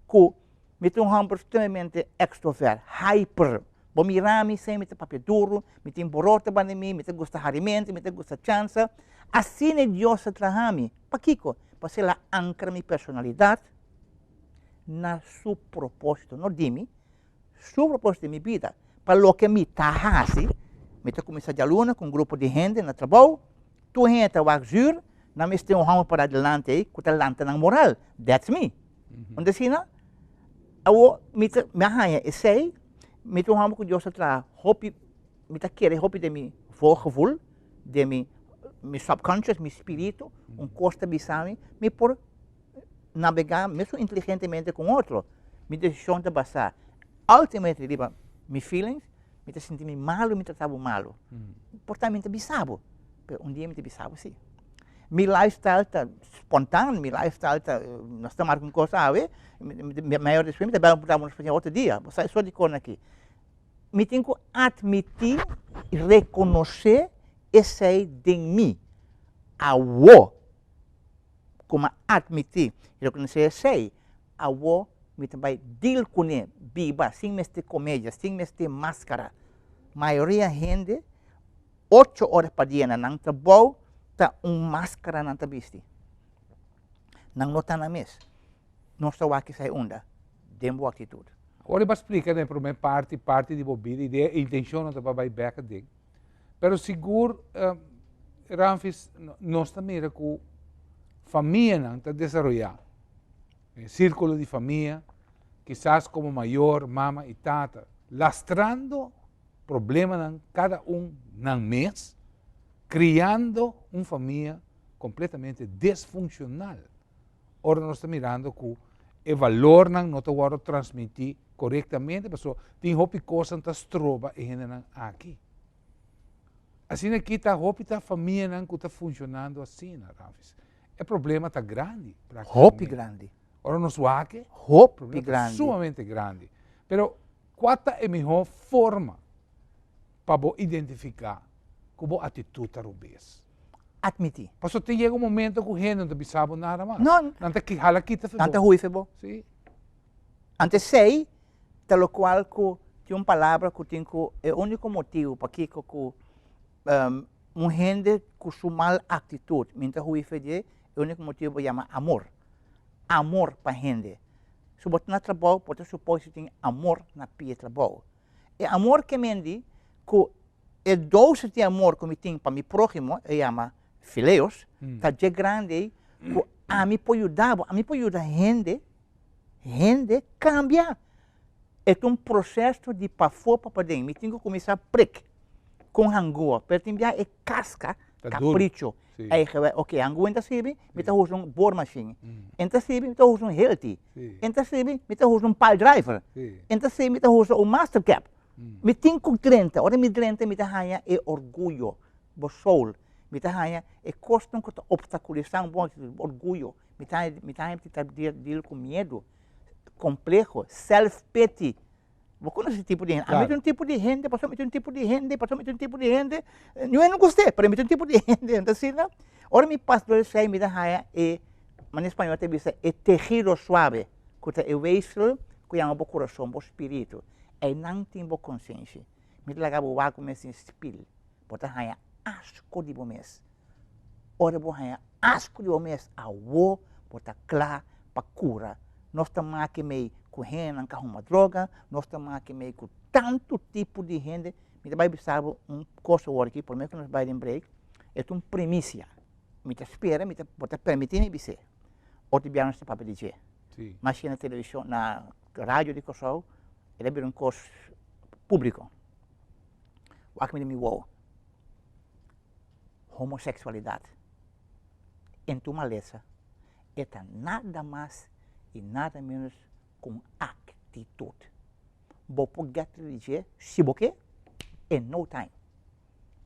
ku mi ta un hòmber sumamente èkstrovèrt, hyper. Bo mira mi semper mi ta papia duru, mi tin borote banda mi, mi ta gusta harimentu, mi ta gusta chansa. Asina Dios a traha mi. Pakiko? Pasobra el a ankra mi personalidat na su propósito, no di mi, su propósito den mi bida. Pa loke mi ta hasi, mi ta kuminsá djaluna ku un grupo di hende na trabou, tur hende ta wak zür, nan mester un hòmber pará dilanti ei ku ta lanta nan moral. That's me. Unda asina? Awor mi ta, mi a haña esei, mi ta un hòmber ku Dios a traha hopi, mi ta kere hopi den mi voorgevoel, den mi mi subconscious, mi spiritu, un kos ta bisa mi, mi por nabegá mesun inteligentemente ku un otro. Mi desishon ta basá ultimately riba mi feelings, mi ta sinti mi malu, mi trata bo malu. Por ta mi ta bisa bo, pero un dia mi ta bisa bo si. Mi lifestyle ta spontaan, mi lifestyle ta, nos ta marka un kos awe, meia ora despues mi ta bel bo nos otro dia, bo sa e sort di kosnan aki. Mi tin ku atmití i rekonosé esei den mi. Awo ku mi a atmití i rekonosé esei, awo mi ta bai deal kuné, biba sin mester komedia, sin mester maskara. Mayoria hende ocho ora pa dia na nan trabou ta un maskara nan ta bisti. Nan no ta nan mes. Nos ta wak esei unda? Den bo aktitut. Ora bo a splika den e promé parti, parti di bo bida, idea e intenshon no ta pa bai bèk aden. Pero sigur, Ramfis, nos ta mira ku famianan ta desaroyá. E sírkulo di famia, kisas komo mayor, mama i tata, lastrando problemanan kada un nan mes, kriando un famia kompletamente disfunshonal. Ora nos ta mirando ku e valornan no ta wòrdu transmití korektamente pasobra tin hopi kosnan ta stroba e hendenan aki. Asina aki ta hopi ta famianan ku ta funshonando asina, Ramfis. E problema ta grandi praktikamente. Hopi grandi. Ora nos wak e, Hopi problema ta grandi. sumamente grandi. Pero kua ta e mihó forma pa bo identifiká ku bo atitut ta robes? Admití. Pasobra ta yega un momento ku hende no ta bisa bo nada mas. No. Nan ta hala kita fe bo. Nan ta hui fe bo. Sí. Anto esei ta lokual ku tin un palabra ku tin ku e úniko motibu pakiko ku un hende ku su mal aktitut mi ta hui fe dje, e úniko motibu bo yama amor. Amor pa hende. Si bo ta na trabou bo ta supos di tin amor na pia trabou. E amor ke men di ku e dosis di amor ku mi tin pa mi próhimo, e yama fileos, ta dje grandi ei ku ami por yuda bo, ami por yuda hende, hende kambia. E ta un proseso di pafó pa paden. Mi tin ku kuminsá prik ku un hangua, pero tin biaha e kaska, kapricho, eigenwei, oke, hangua no ta sirbi, mi ta usa un boormachine. E no ta sirbi, mi ta usa un hilti. E no ta sirbi, mi ta usa un piledriver. E no ta sirbi, mi ta usa un mastercap. Mi tin ku drenta, ora mi drenta mi ta haña e orguyo, bo soul, mi ta haña e kosnan ku ta opstakulisá un bon actitud, orguyo, mi ta haña, mi ta haña mi ta deal ku miedu, kompleho, self pity. Bo konosé tipo di hende? Ami ta un tipo di hende, pasobra mi ta un tipo di hende, pasobra mi ta un tipo di hende. Niun hende no gust'é, pero mi ta un tipo di hende, no ta asina? Ora mi pasa dor esei mi ta haña e, manera spañol ta bisa, e tehido suave, ku ta e weefsel ku yama bo kurason, bo spiritu. Einan tin bo konsenshi. Mi ta laga bo wak bo mes den spil. Bo ta haña asko di bo mes. Ora bo haña asko di bo mes, awo bo ta kla pa kura. Nos ta maki mei ku hendenan ka huma droga, nos ta maki mei ku tantu tipo di hende. Mi ta bai bisa bo un kos awor aki, promé ku nos bai den break, e ta un primisia. Mi ta spera, mi ta, bo ta permití mi bis'é. Otro bia nos ta papia di dje. Mas na televishon, na radio di Kòrsou, el a bira un kos públiko. Wak mi den mi wowo. Homoseksualidat en tur malesa e ta nada mas i nada ménos ku un aktitut. Bo por get di dje si bo ke in no time.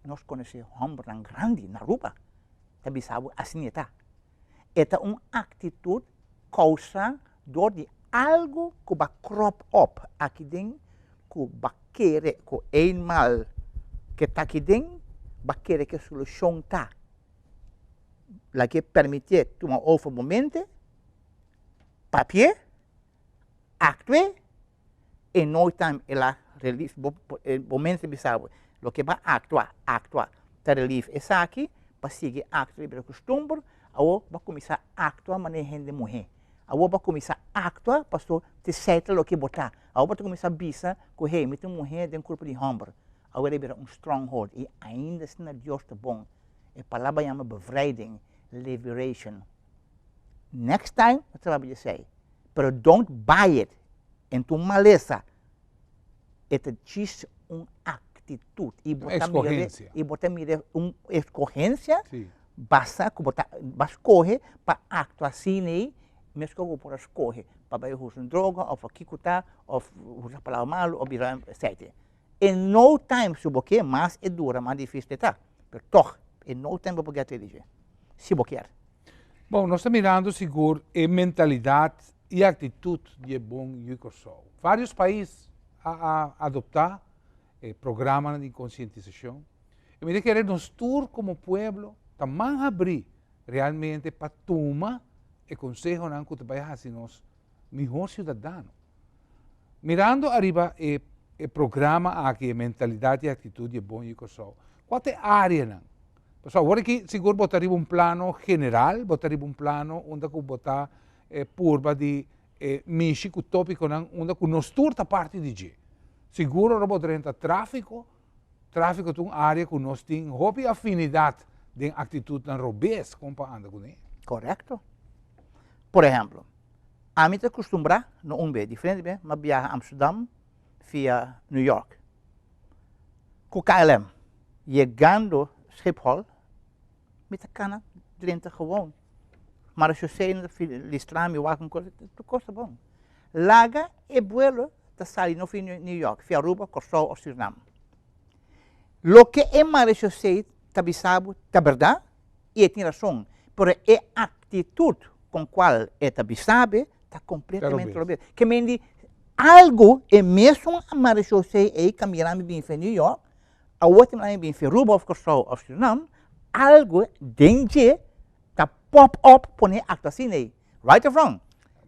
Nos konosé hòmbernan grandi na Aruba ta bisa bo asina e ta. E ta un aktitut kousá dor di. Algu ku bo a crop up aki den ku bo a kere ku eenmaal ke ta aki den, bo a kere ku e solushon ta. Lag'é permitié tuma over bo mente, papi'é, aktu'é, in no time el a relief bo, bo mente bisa bo loke bo a aktua, aktua ta relief esaki pa sigui aktua riba e kustumber, awor bo a kuminsá aktua manera hende muhé, awor bo a kuminsá aktua pasobra t'esei ta loke bo ta, awor bo ta kuminsá bisa ku hey mi ta un muhé den kurpo di hòmber, awor e bira un stronghold i ainda asina Dios ta bon, e palabra yama bevrijding, liberation. Next time bo ta papia di esei, pero don't buy it en tu malesa, e ta djis un actitud y bo ta mira y bo ta mira un escogencia basa cu bo ta ba scoge pa actua asina ey mescos cu bo por a scoge pa bay usa un droga of kico ta of usa palabra malo of bira etcetera. In no time si bo ke mas e dura mas dificil e ta pero tog in no time bo por get ready dje si bo kier. Bon, nos ta mirando sigur e mentalidad y actitud di e bon yu Kòrsou. Varios pais a a adopta e programanan di concientisacion y mi ta kere nos tur como pueblo ta man habri realmente pa tuma e consehonan cu ta bay haci nos mihor ciudadano. Mirando ariba e e programa aki, e mentalidad y actitud di e bon yu Kòrsou, kua ta e areanan? Pasobra awor aki sigur bo ta riba un plano general, bo ta riba un plano unda ku bo ta purba di mishi ku topiconan unda ku nos tur ta parti di dje. Sigur ora bo drenta trafiko, trafiko ta un area ku nos tin hopi afinidad den aktitudnan robes kon pa anda kuné. Korekto. Por ehemplo, Ami ta kustumbrá, no un be, diferente be, m'a biaha Amsterdam via New York ku KLM. Yegando Schiphol, mi ta kana drenta gewoon. Maar as José no ta listra mi wak un kos, tur kos ta bon. Laga e buelo ta sali no via New York, via Aruba, Kòrsou òf Surinam. Loke e marechaussee ta bisa bo ta bèrdat i e tin rason, pero e aktitut kon kual e ta bisa bo ta kompletamente robes. Ke men di algu e mesun marechaussee ei ka mira mi bin for New York, awor ta mira mi bin for Aruba òf Kòrsou òf Surinam, algu den dje ta pop up pone aktua asina ei. Right of wrong?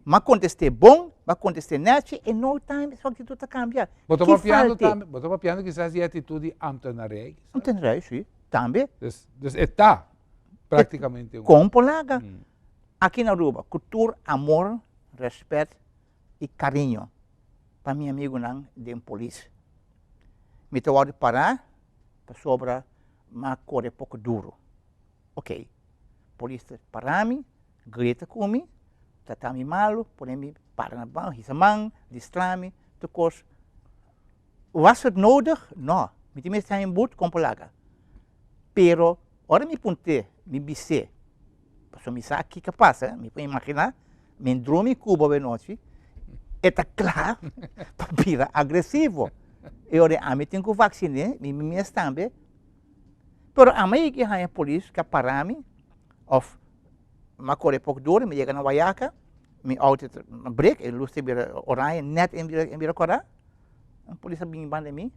M'a kontest'é bon, m'a kontest'é nèchi, in no time su aktitut ta kambia. Bo ta papiando tambe, bo ta papiando kisas di e atitut di ambtenarij kisas? Ambtenarij, si, tambe. Dus, dus e ta praktikamente un. Kon por laga? Aki na Aruba, ku tur amor, rèspèt i kariño pa mi amigunan den polis. Mi ta wòrdu pará pasobra m'a kore poko duru. Ok, polis ta para mi, grita ku mi, trata mi malu, pone mi para na ban, hisa man, distra mi, tur kos. Was het nodig? No. Mi tin mester haña un but kon por laga. Pero ora mi punt'é, mi bis'é, pasobra mi sa kiko a pasa, mi por imaginá, mi drumi ku bo awenochi, e ta kla pa bira agresivo. E ora ami tin ku vaksin'é, mi mes tambe. Pero ami a yega i haña polis ku a para mi òf mi a kore poko duru, mi yega na Wayaca, mi outo ta brek, e lus ta bira oranje, nèt e bira e bira kòrá, un polis a bini banda di mi,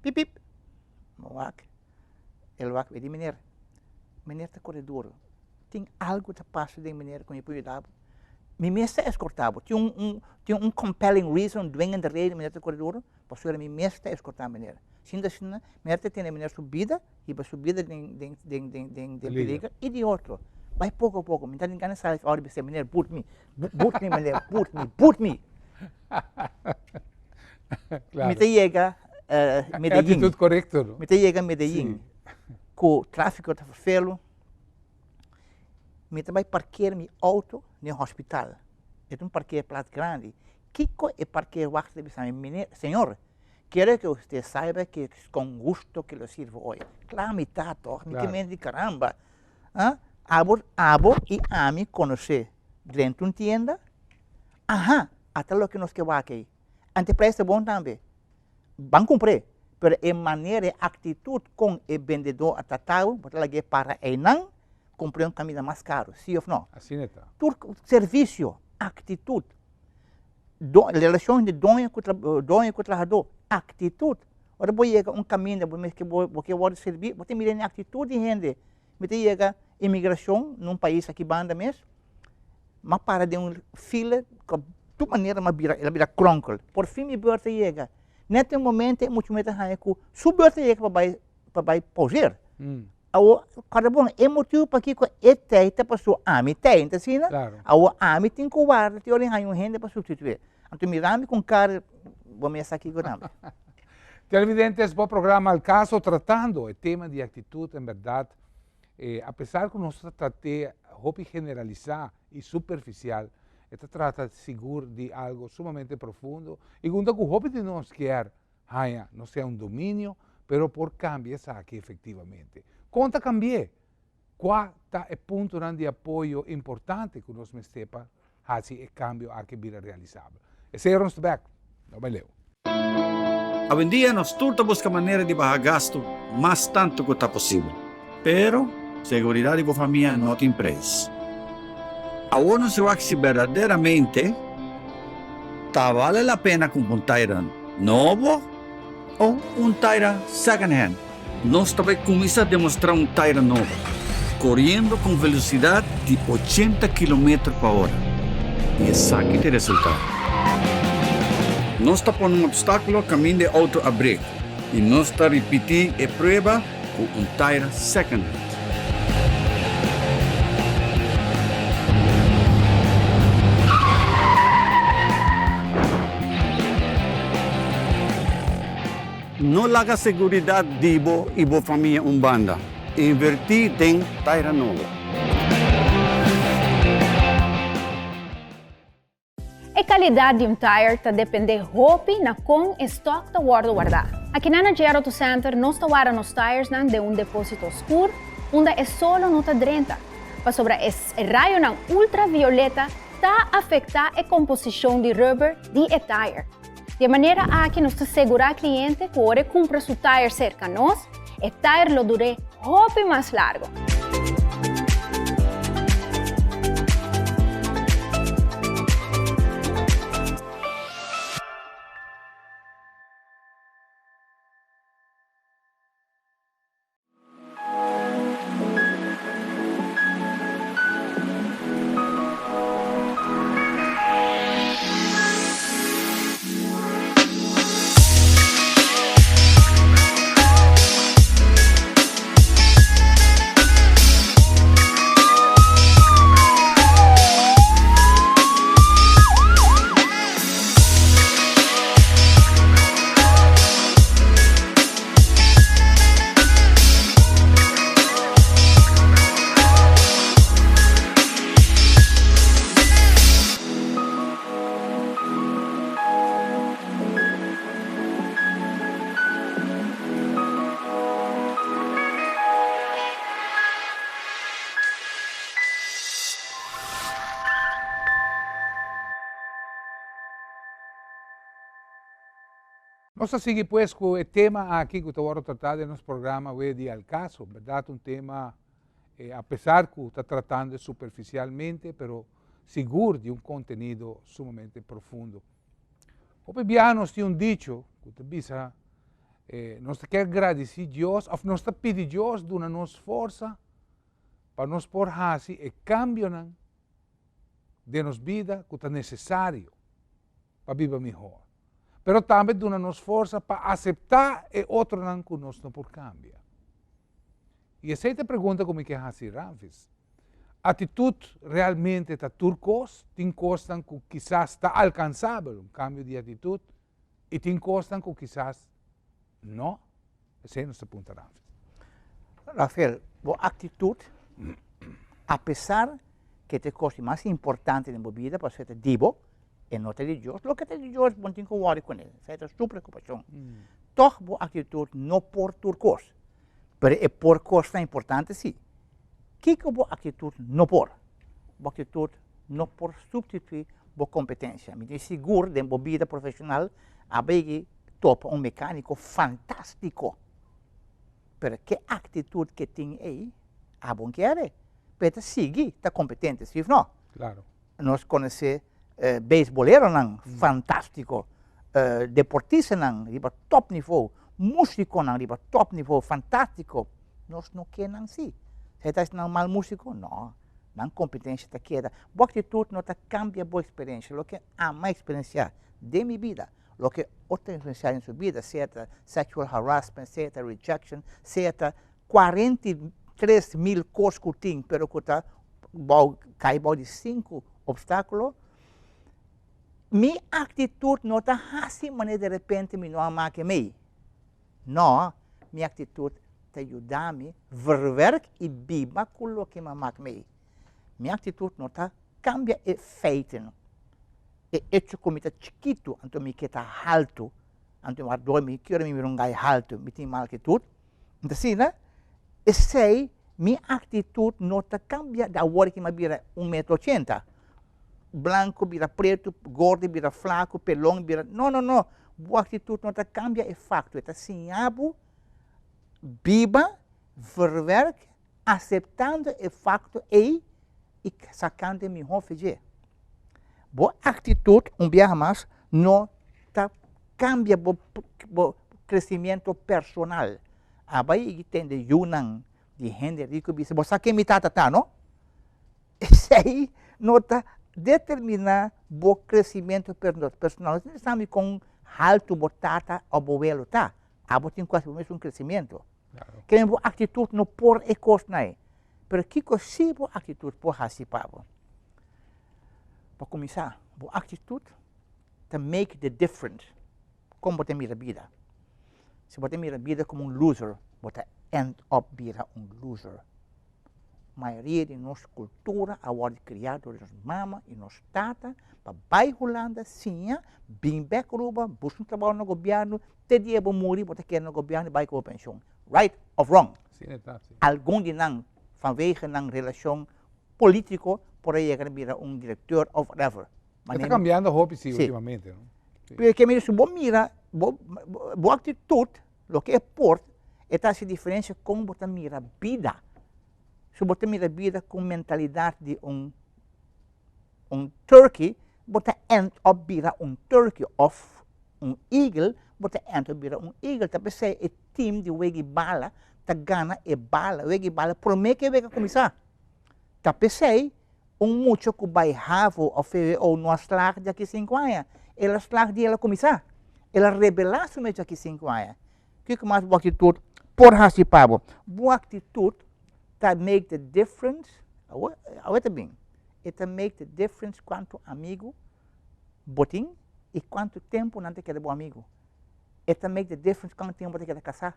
pip pip, mi wak, el wak mi di, meneer, meneer ta kore duru, tin algu ta pasa den meneer ku mi por yuda bo? Mi mes ta eskortá bo, tin un tin un compelling reason, un dwingende reden meneer ta kore duru? Pasobra mi mes ta eskortá meneer. Sin ta asina, meneer ta tene meneer su bida, hiba su bida den den den den den den peliger i di otro. Bai poko poko, mi ta tin gana sali ora bisa meneer but mi, but mi meneer, but mi, but mi. Claro. Mi ta yega Medellin. Actitud correcto, no? Mi ta yega Medellin, ku trafiko ta ferfelu. Mi ta bai parkeer mi auto den hospital. E ta un parkeerplaats grandi. Kiko e parkeerwachter ta bisa mi? Meneer, señor, quiero que usted saiba que es con gusto que lo sirvo hoy. Kla mi ta toch, mi ke mende di caramba. Ah, abo, abo i ami konosé drenta un tienda, aha, ata loke nos ke wak ei. Anto e prijs ta bon tambe. Ban kumpr'é, pero e manera, e aktitut kon e bendedó a trata bo, bo ta lag'é para einan, kumpr'é un kaminda mas karu, sí òf no? Asina ta. Tur servisio, aktitut. Do, relashon di doño ku tra, doño ku trahadó, aktitut. Ora bo yega un kaminda bo mes ke bo bo ke wòrdu sirbí, bo ta mira e aktitut di hende. Mi ta yega imigrashon na un pais aki banda mes, m'a para den un fila ku tur manera m'a bira, el a bira kronkel. Por fin mi beurt a yega. Nèt e momento e mucha muhé ta haña ku su beurt a yega pa bai pa bai pauzeer. Awor, kòrda bon, e motibu pakiko e tei ta pasó ami tei, no ta asina? Claro. Awor ami tin ku warda te ora e haña un hende pa supstituí. Anto mira mi ku un kara, bo mes sa kiko tambe. Televidentes, bo programa Al Caso tratando e tema di actitud en berdad, apesar cu nos ta trat'é hopi generalisá y superficial, e ta trata sigur di algo sumamente profundo y cu unda cu hopi di nos kier haña no sea un dominio, pero por cambia esaki efectivamente. Con ta cambi'é? Cua ta e puntonan di apoyo importante cu nos mester pa haci e cambio aki bira realisabel? Esey ora nos ta bek. No bai leu. Awendia nos tur ta buska manera di baha gastu mas tantu ku ta posibel. Pero, seguridat di bo famia no tin preis. Awor nos wak si berdaderamente ta bale la pena kumpra un taira nobo o un taira second hand. Nos ta bai kuminsá demostrá un taira nobo, koriendo ku un velosidat di ochenta kilometer pa ora. I esaki ta e resultado. Nos ta pone un opstákulo kaminda e outo a brek i nos ta ripití e prueba ku un taira second hand. No laga seguridat di bo i bo famia un banda. Invertí den taira nobo. E calidad di un tire ta depende hopi na con e stock ta wordo warda. Akinan na JR Auto Center nos ta warda nos tiresnan den un deposito oscur unda e solo no ta drenta, pasobra e rayonan ultravioleta ta afecta e composicion di rubber di e tire. Di e manera aki nos ta segura cliente cu ora e cumpra su tire cerca nos, e tire lo dur'é hopi mas largo. Nos ta sigui pues ku e tema aki ku ta wòrdu tratá den nos programa awe di Al Caso. Bèrdat un tema apesar ku ta tratando superfisialmente pero sigur di un kontenido sumamente profundo. Hopi biaha nos tin un dicho ku ta bisa nos ta kier gradisí Dios òf nos ta pidi Dios duna nos forsa pa nos por hasi e kambionan den nos bida ku ta nesesario pa biba mihó, pero tambe duna nos forsa pa aseptá e otronan ku nos no por kambia. I esei ta e pregunta ku mi ke hasi Ramfis. Atitut realmente ta tur kos? Tin kosnan ku kisas ta alkansabel, un kambio di atitut, i tin kosnan ku kisas no? Esei nos ta punta Ramfis. Rafael, bo aktitut, apesar ke ta e kos di mas importante den bo bida, pasobra ta di bo, E no ta di Dios. Loke ta di Dios, bo no tin ku wòri kuné. Esei ta su preokupashon. Tòg bo aktitut no por tur kos, pero e por kosnan importante sí. Kiko bo aktitut no por? Bo aktitut no por supstituí bo kompetensia. Mi tin sigur den bo bida profeshonal a begi topa un mekániko fantástiko, pero ke aktitut ke tin ei, abo no kere. Pero e ta sigui ta kompetente, sí òf no? Klaro. Nos konosé. Beisboleronan fantástiko, deportistanan riba top nivo, músikonan riba top nivo fantástiko, nos no ke nan sí. Esei ta hasi nan mal músiko? No, nan kompetensia ta keda. Bo aktitut no ta kambia bo eksperensia. Loke ami a eksperensiá den mi bida, loke otro a eksperensiá den su bida, sea ta sexual harassment, sea ta rejection, sea ta 43.000 kos ku tin pero ku ta bou kai bou di sinku opstákulo, mi aktitut no ta hasi manera di repente mi no a make mei. No, mi aktitut ta yuda mi verwerk i biba ku loke mi a mak mei. Mi aktitut no ta kambia e feiten, e echo ku mi ta chikitu anto mi ke ta haltu, anto wardor mi ki ora mi mira un gai haltu mi tin mal aktitut. Nta asina, esei mi aktitut no ta kambia di awor ki mi a bira un metro ochenta. Blanku bira pretu, gordo bira flaku, pelon bira, no no no, bo aktitut no ta kambia e fakto, e ta siña bo biba, verwerk, aseptando e fakto ei i sakando e mihó fe dje. Bo aktitut, un biaha mas, no ta kambia bo bo kresimiento personal. A bai i tende yunan di hende riku bisa, bo sa ken mi tata ta, no? Esei no ta determiná bo kresimiento personal. No ta sabi kon haltu bo tata òf bo welo ta. Abo tin ku hasi bo mes un kresimiento. Kende bo aktitut no por e kosnan ei. Pero kiko si bo aktitut por hasi pa bo? Pa kuminsá, bo aktitut ta make the difference kon bo ta mira bida. Si bo ta mira bida komo un loser, bo ta end up bira un loser. Mayoria di nos kultura a wòrdu kriá dor di nos mama i nos tata pa bai Hulanda siña, bin bèk Aruba, buska un trabou na gobièrnu, te dia bo muri bo ta keda na gobièrnu i bai ku bo penshon. Right of wrong? Algun di nan vanwege nan relashon polítiko por a yega na bira un direkteur of whatever. E ta kambiando hopi si ultimamente no. Pero ke mira si bo mira bo bo aktitut loke e por e ta hasi diferensia kon bo ta mira bida. Si bo ta mira bida ku mentalidat di un un turkey bo ta end up bira un turkey of un eagle bo ta end up bira un eagle. Ta p'esei e team di wega i bala ta gana e bala wega i bala prome ku e wega kuminsá. Ta p'esei un mucha ku bai havo of vwo no a slag djaki sinku aña. El a slag dia el a kuminsá. El a rebelá su mes djaki sinku aña. Kiko mas bo aktitut por hasi pa bo? Bo aktitut ta make the difference, awo awo ta bin, e ta make the difference kuantu amigu bo tin i kuantu tempu nan ta keda bo amigu. E ta make the difference kuantu tempu bo ta keda kasá.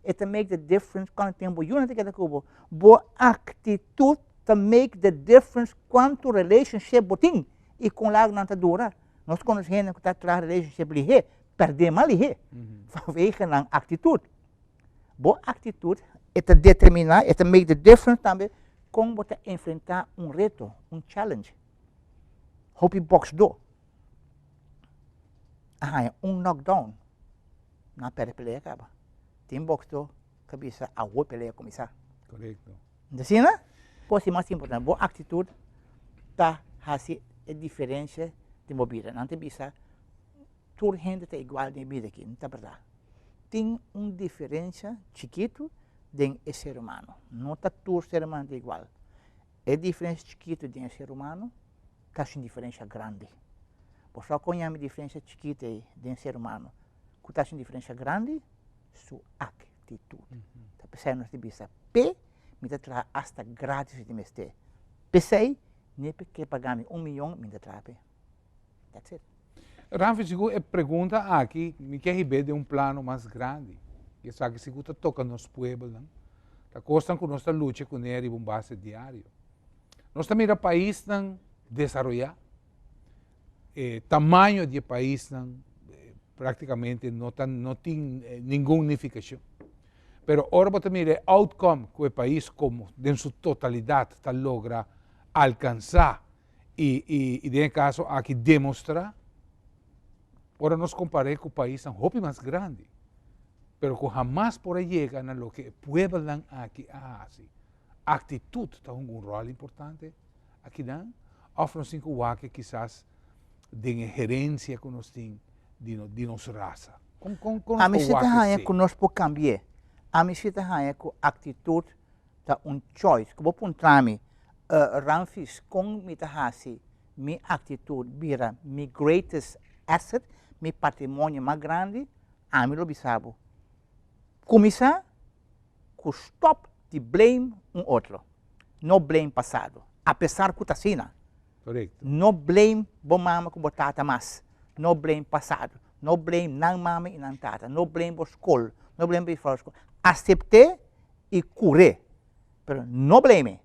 E ta make the difference kuantu tempu bo yunan ta keda ku bo. Bo aktitut ta make the difference kuantu relationship bo tin i kon largu nan ta dura. Nos konos hende ku ta traha relationship lihé, pèrdé mas lihé vanwege nan aktitut. Bo aktitut e ta determiná, e ta make the difference tambe kon bo ta enfrentá un reto, un challenge. Hopi bòksdó a haña un knockdown, nan a pèrdè pelea kaba. Tin bòksdó ta bisa awor pelea kuminsá. Korekto. Nta asina? Kos di mas importante, bo aktitut ta hasi e diferensia den bo bida. Nan ta bisa tur hende ta igual den e bida aki, no ta bèrdat. Tin un diferensia chikitu den e ser humano. No ta tur ser humano ta igual. E diferensia chikitu den e ser humano ta hasi un diferensia grandi. Bo sa kon yama e diferensia chikitu ei den ser humano ku ta hasi un diferensia grandi? Su aktitut. Ta p'esei nos ta bisa p'e mi ta traha asta gratis si tin mester. P'esei ni p'e ke paga mi un miyon mi ta traha p'e. That's it. Ramfi, sigur e pregunta aki mi ke hib'é den un plano mas grandi. I esaki sigur ta toka nos puebelnan. Ta kosnan ku nos ta lucha kuné riba un base diario. Nos ta mira paisnan desaroyá, e tamaño di e paisnan práktikamente no ta no tin ningun nifikashon. Pero ora bo ta mira e outcome ku e pais komo den su totalidat ta logra alkansá i i den e kaso aki demostrá, ora nos kompar'é ku paisnan hopi mas grandi, pero ku hamas por a yega na loke e puebelnan aki a hasi. Aktitut ta hunga un ròl importante akinan òf nos tin ku wak kisas. den e herencia cu nos tin di di nos rasa. Con con con nos por Ami si wak ta haña esey? cu nos por cambi'e. Ami si ta haña cu actitud ta un choice. Cu bo puntra mi, Ramfis, con mi ta haci mi actitud bira mi greatest asset, mi patrimonio mas grandi? Ami lo bisa bo, cuminsa cu stop di blame un otro. No blame pasado, apesar cu ta asina. Correcto. No blame bo mama cu bo tata mas. No blame pasado. No blame nan mama y nan tata. No blame bo scol. No blame bo juffrouw scol. Acepte y cure. Pero no blame.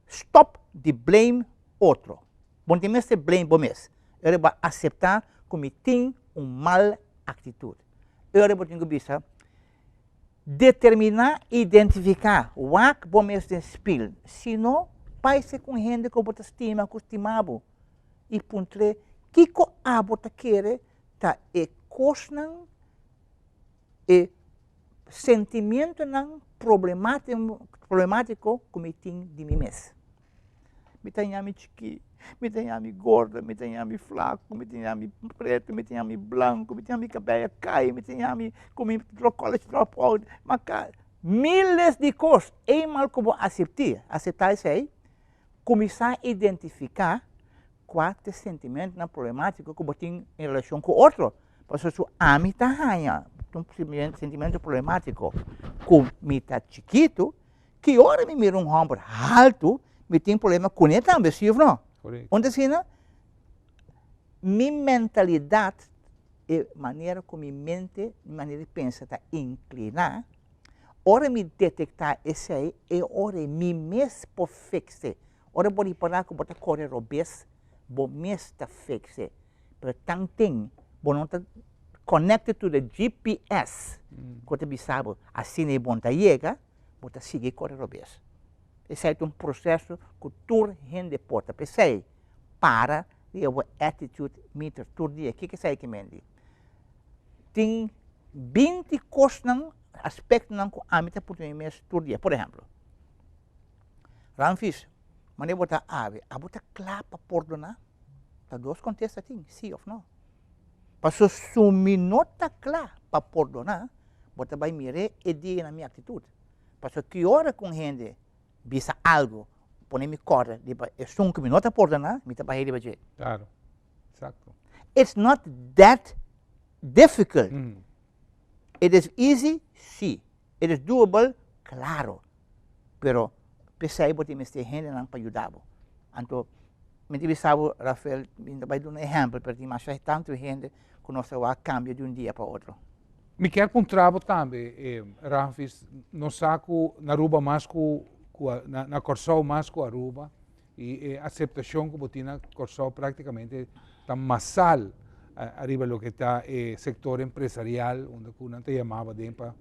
Stop di blame otro. Bo no tin mester blame bo mes. Ora bo a acepta cu mi tin un mal actitud. Ora bo tin cu bisa, Determiná, identifiká, wak bo mes den spil. Si no, paise ku un hende ku bo ta stima ku stima bo i puntr'é kiko abo ta kere ta e kosnan, e sentimientonan problemátiko ku mi tin di mi mes. Mi ta ñami chikí, mi ta ñami gordo, mi ta ñami flaku, mi ta ñami pretu, mi ta ñami blanku, mi ta ñami kabei a kai, mi ta ñami ku mi college drop out, maka miles di kos. Eenmaal ku bo aseptí, aseptá esei, kuminsá identifiká kua ta e sentimentunan problemátiko ku bo tin en relashon ku otro. Pasobra su ami ta haña un sentimentu problemátiko ku mi ta chikitu, Ki ora mi mira un hòmber haltu, mi tin problema kuné tambe, sí òf no? Unda asina? Mi mentalidat, e manera ku mi mente, mi manera di pensa ta inkliná, ora mi detektá esei, e ora mi mes por fiks'é. Ora bo ripará ku bo ta kore robes, bo mes ta fiks'é. Pero tanten bo no ta connected to the GPS ku ta bisa bo asina e bon ta yega, bo ta sigui kore robes. Esei ta un proseso ku tur hende por ta. P'esei, para riba bo attitude meter tur dia. Kiko esei ke men di? Tin 20 kosnan, aspektonan ku ami ta puntra mi mes tur dia. Por ehemplo, Ramfis, manera bo ta awe, abo ta kla pa pordoná? Ta dos kontesta tin, sí òf no. Pasobra su mi no ta kla pa pordoná, bo ta bai mir'é e dia na mi aktitut. Pasobra ki ora ku un hende bisa algu pone mi kòrda riba esun ku mi no ta pordoná, mi ta bai riba dje. Klaro, eksakto. It's not that difficult. It is easy? Sí. It is doable? Claro. Pero p'esei bo tin mester hendenan pa yuda bo. Anto mi ta bisa bo, Rafael, mi ta bai duna ehempel, pero tin masha tantu hende ku nos ta wak kambia di un dia pa otro. Mi kier puntra bo tambe, Ramfis, nos sa ku na Aruba mas ku na Kòrsou mas ku Aruba i e aseptashon ku bo tin na Kòrsou praktikamente ta masal ariba loke ta e sektor empresarial unda ku nan ta yama bo aden pa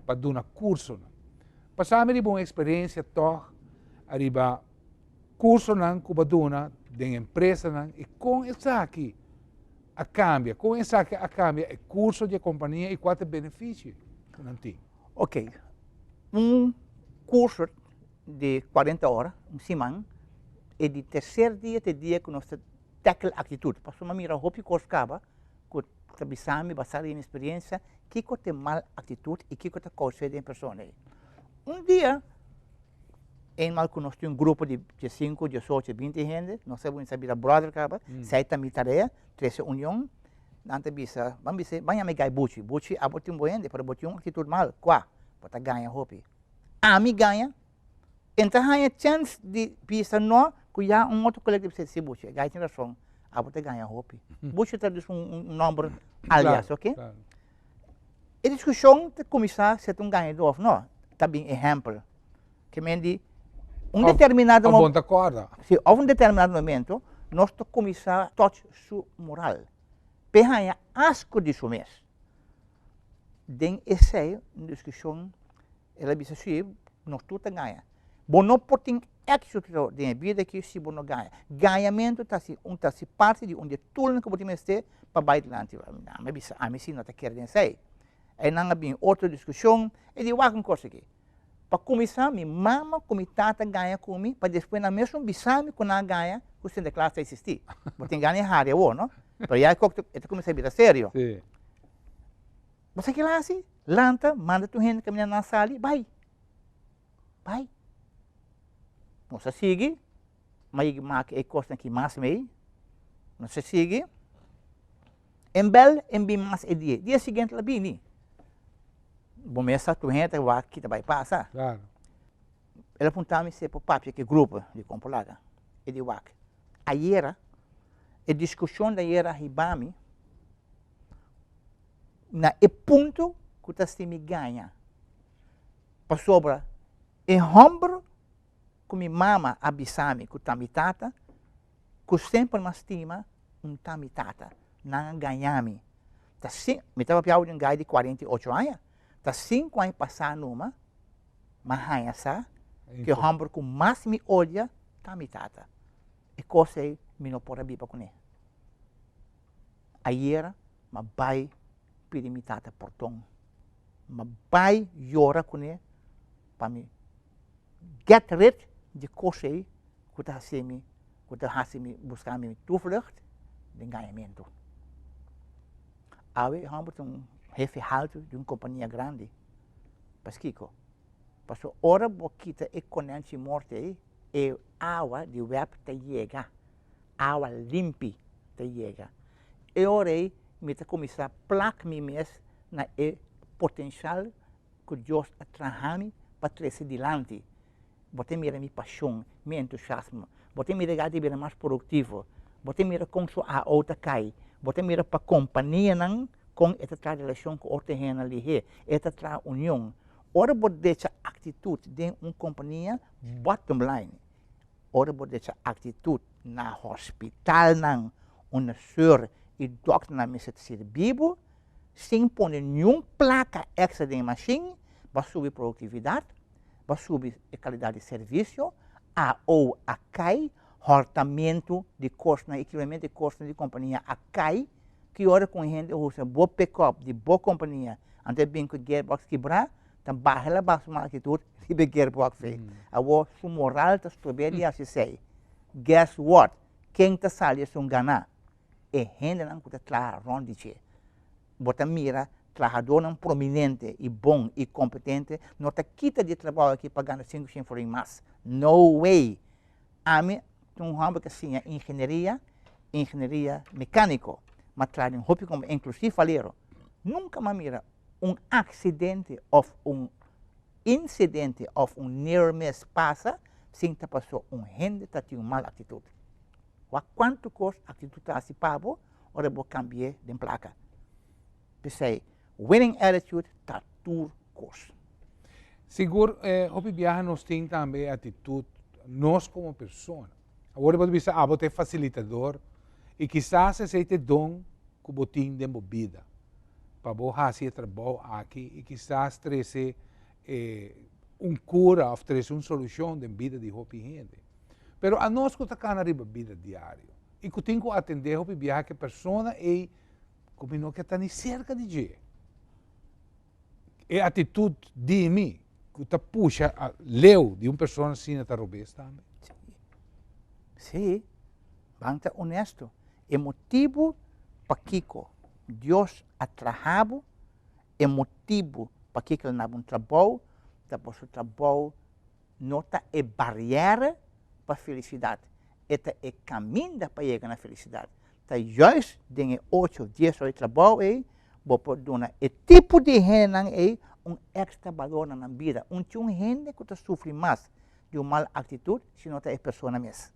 pa duna kursonan. Pasa mi riba un eksperensia tòg ariba kursonan ku bo a duna den empresanan i kon esaki a kambia, kon esaki a kambia e kurso di e kompania i kua ta e benefisio ku nan tin. Oké, un kurso di 40 ora, un siman, e di terser dia ta e dia ku nos ta tackle actitud, pasobra mi a mira hopi kos kaba ku ta bisa mi basá riba mi experiencia kiko ta e mal actitud i kiko ta kousa den e persona ei. Un dia eenmaal ku nos tin un grupo di diesinku, diesocho, binti hende, nos ta kuminsá bira brother kaba, esei ta mi tarea, trese union, nan ta bisa, ban bisa, ban yama e gai Buchi, Buchi abo tin bo hende pero bo tin un actitud mal, kua? Bo ta gaña hopi. Ami gaña? E ta haña chèns di bisa no ku ya un otro kolega di bisa si Buchi, e gai tin rason, abo ta gaña hopi. Buchi ta dus un nòmber alias, oke? E diskushon ta kuminsá si e ta un gañadó òf no. Ta bin ehèmpel. Ke men di un determinado Òf bon ta kòrda. Si, òf un determinado momento nos ta kuminsá tòch su moral. P'e haña asko di su mes. Den esei un diskushon El a bisa, Sí, nos tur ta gaña. Bo no por tin éxito den e bida aki si bo no gaña. Gañamentu ta si un ta si parti di un di e toolnan ku bo tin mester pa bai dilanti. Ami a bisa, ami si no ta kere den esei. Einan a bin otro diskushon, e di, Wak un kos aki. Pa kuminsá, mi mama ku mi tata gaña ku mi, pa despues nan mesun bisa mi ku nan a gaña ku Sinterklaas ta eksistí. Bo tin gana di hari awor, no? Pero ya e kok e ta kuminsá bira serio. Bo sa kila hasi? Lanta, manda tur hende kaminda nan sali, bai. Bai. Nos a sigui, ma yega maka e kosnan ki mas mei. Nos a sigui. En bel en bin mas e dia. Dia siguiente la bini. Bo mes sa tur hende ta wak ki ta bai pasa. Claro. El a punta mi si e por papia ku e grupo di Kompolaga. E di wak. Ayera, e diskushon di ayera a hiba mi na e punto ku ta si mi gaña. Pasobra e hòmber ku mi mama a bisa mi ku ta mi tata, ku semper m'a stima un ta mi tata. Nan a gaña mi. Ta sin, mi ta papia di un gai di 48 aña. Ta 5 aña pasá numa, m'a haña sa ku e hòmber ku mas mi odia ta mi tata. E kos ei mi no por a biba kuné. Ayera m'a bai pidi mi tata pordon. M'a bai yora kuné pa mi get rid di kos ei ku ta hasi mi, ku ta hasi mi buska mi toevlucht den gañamentu. Awe e hòmber ta un hefe haltu di un kompania grandi. Paskiko? Pasobra ora bo kita e konènchi morto ei, e awa di wèp ta yega, awa limpi ta yega. E ora ei mi ta kuminsá plak mi mes na e potenshal ku Dios a traha mi pa trese dilanti. Bo ta mira mi pashon, mi entusiasmo. Bo ta mira gati bira mas produktivo. Bo ta mira kon su AO ta kai. Bo ta mira pa kompanianan kon e ta traha relashon ku otro hendenan lihé. E ta traha union. Ora bo decha aktitut den un kompania, bottom line, ora bo decha aktitut na hospitalnan unda sùr i dòkternan mester sirbi bo, sin pone niun plaka èkstra den e mashin, bo a subi produktividat, bo a subi e kalidat di servisio, AO a kai, hòrtamentu di kosnan i kibramentu di kosnan di kompania a kai, ki ora ku un hende usa bo pickup di bo kompania anto e bin ku e gearbox kibrá, ta baha el a baha su mal aktitut riba e gearbox ei. Awor su moral ta strob'é di hasi esei. Guess what? Ken ta sali esun ganá? E hendenan ku ta traha rònt di dje. Bo ta mira trahadónan prominente i bon i kompetente no ta kita di e trabou aki pa gana 500 florin mas. No way! Ami ta un hòmber ku a siña ingenieria, ingenieria mekániko. M'a traha den hopi kompania, inklusiv Valero. Nunka m'a mira un aksidente òf un insidente òf un near miss pasa sin ta pasó un hende ta tin un mal aktitut. Wak kuantu kos aktitut ta hasi pa bo ora bo kambi'é den plaka. P'esei, winning attitude ta tur kos. Sigur, hopi biaha nos tin tambe e atitut nos komo persona. Awor bo ta bisa abo ta e fasilitador i kisas esei ta e don ku bo tin den bo bida pa bo hasi e trabou aki i kisas trese un kura òf trese un solushon den bida di hopi hende. Pero anos ku ta kana riba bida diario i ku tin ku atendé hopi biaha ku e persona ei ku mi no ke ta ni serka di dje. E atitut di mi ku ta pusha leu di un persona asina ta robes tambe. Sí, ban ta onesto. E motibu pakiko Dios a traha bo, e motibu pakiko el a naba un trabou, ta pasobra trabou no ta e bariera pa felisidat, e ta e kaminda pa yega na felisidat. Ta juist den e ocho, dies ora di trabou ei bo por duna e tipo di hendenan ei un èkstra balor na nan bida. Un tin un hende ku ta sufri mas di un mal aktitut si no ta e persona mes.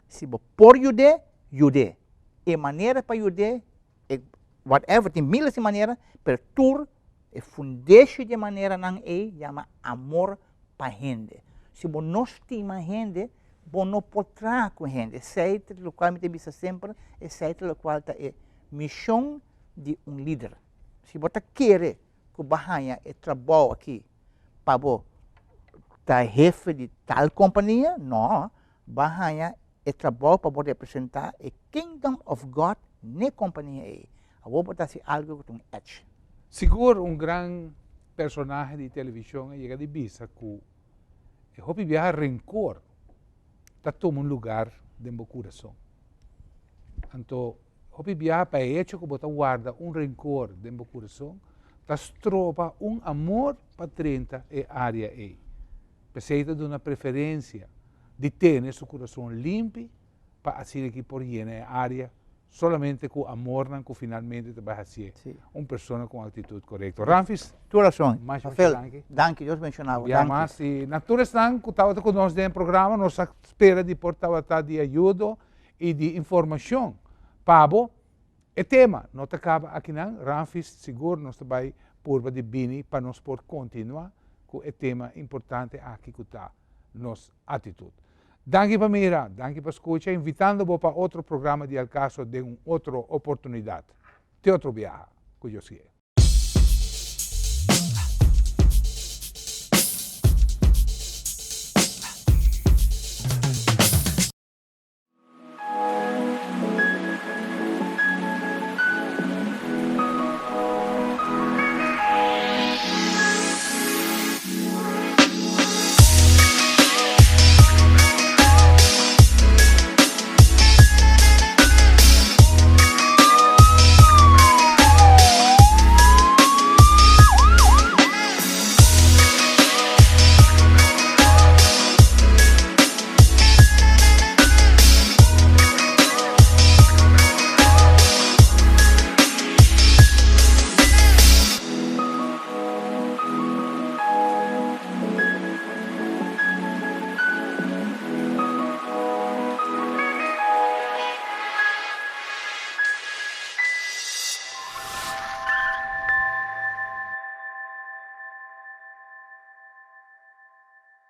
Si bo por yud'é, yud'é. E manera pa yud'é e whatever, tin miles di manera, pero tur e fundeshi di e maneranan ei yama amor pa hende. Si bo no stima hende, bo no por traha ku hende. Esei ta lokual mi ta bisa semper, esei ta lokual ta e mishon di un lider. Si bo ta kere ku bo a haña e trabou aki pa bo ta hefe di tal kompania, no, Bo a haña e trabou pa bo representá e Kingdom of God n'e kompania ei. Awor bo ta hasi algu ku ta un edge. Sigur un gran. personahe di televishon a yega di bisa ku e hopi biaha renkor ta tuma un lugar den bo kurason. Anto hopi biaha pa e hecho ku bo ta warda un renkor den bo kurason ta stroba un amor pa drenta e área ei. P'esei ta duna preferensia di tene su kurason limpi pa asina ki por yena e área solamente ku amornan ku finalmente ta bai hasié un persona ku un aktitut korekto. Ramfis, Tur rason. masha masha Rafael, danki. danki, Dios benshoná bo. Bia Danki. mas i na tur esnan ku tabata ku nos den e programa nos a spera di por tabata di ayudo i di informashon pa bo. E tema no ta kaba akinan, Ramfis, sigur nos ta bai purba di bini pa nos por kontinuá ku e tema importante aki ku ta nos atitut. Danki pa mira, danki pa skucha, invitando bo pa otro programa di Al Caso den un otro oportunidat. Te otro biaha, ku Dios kie.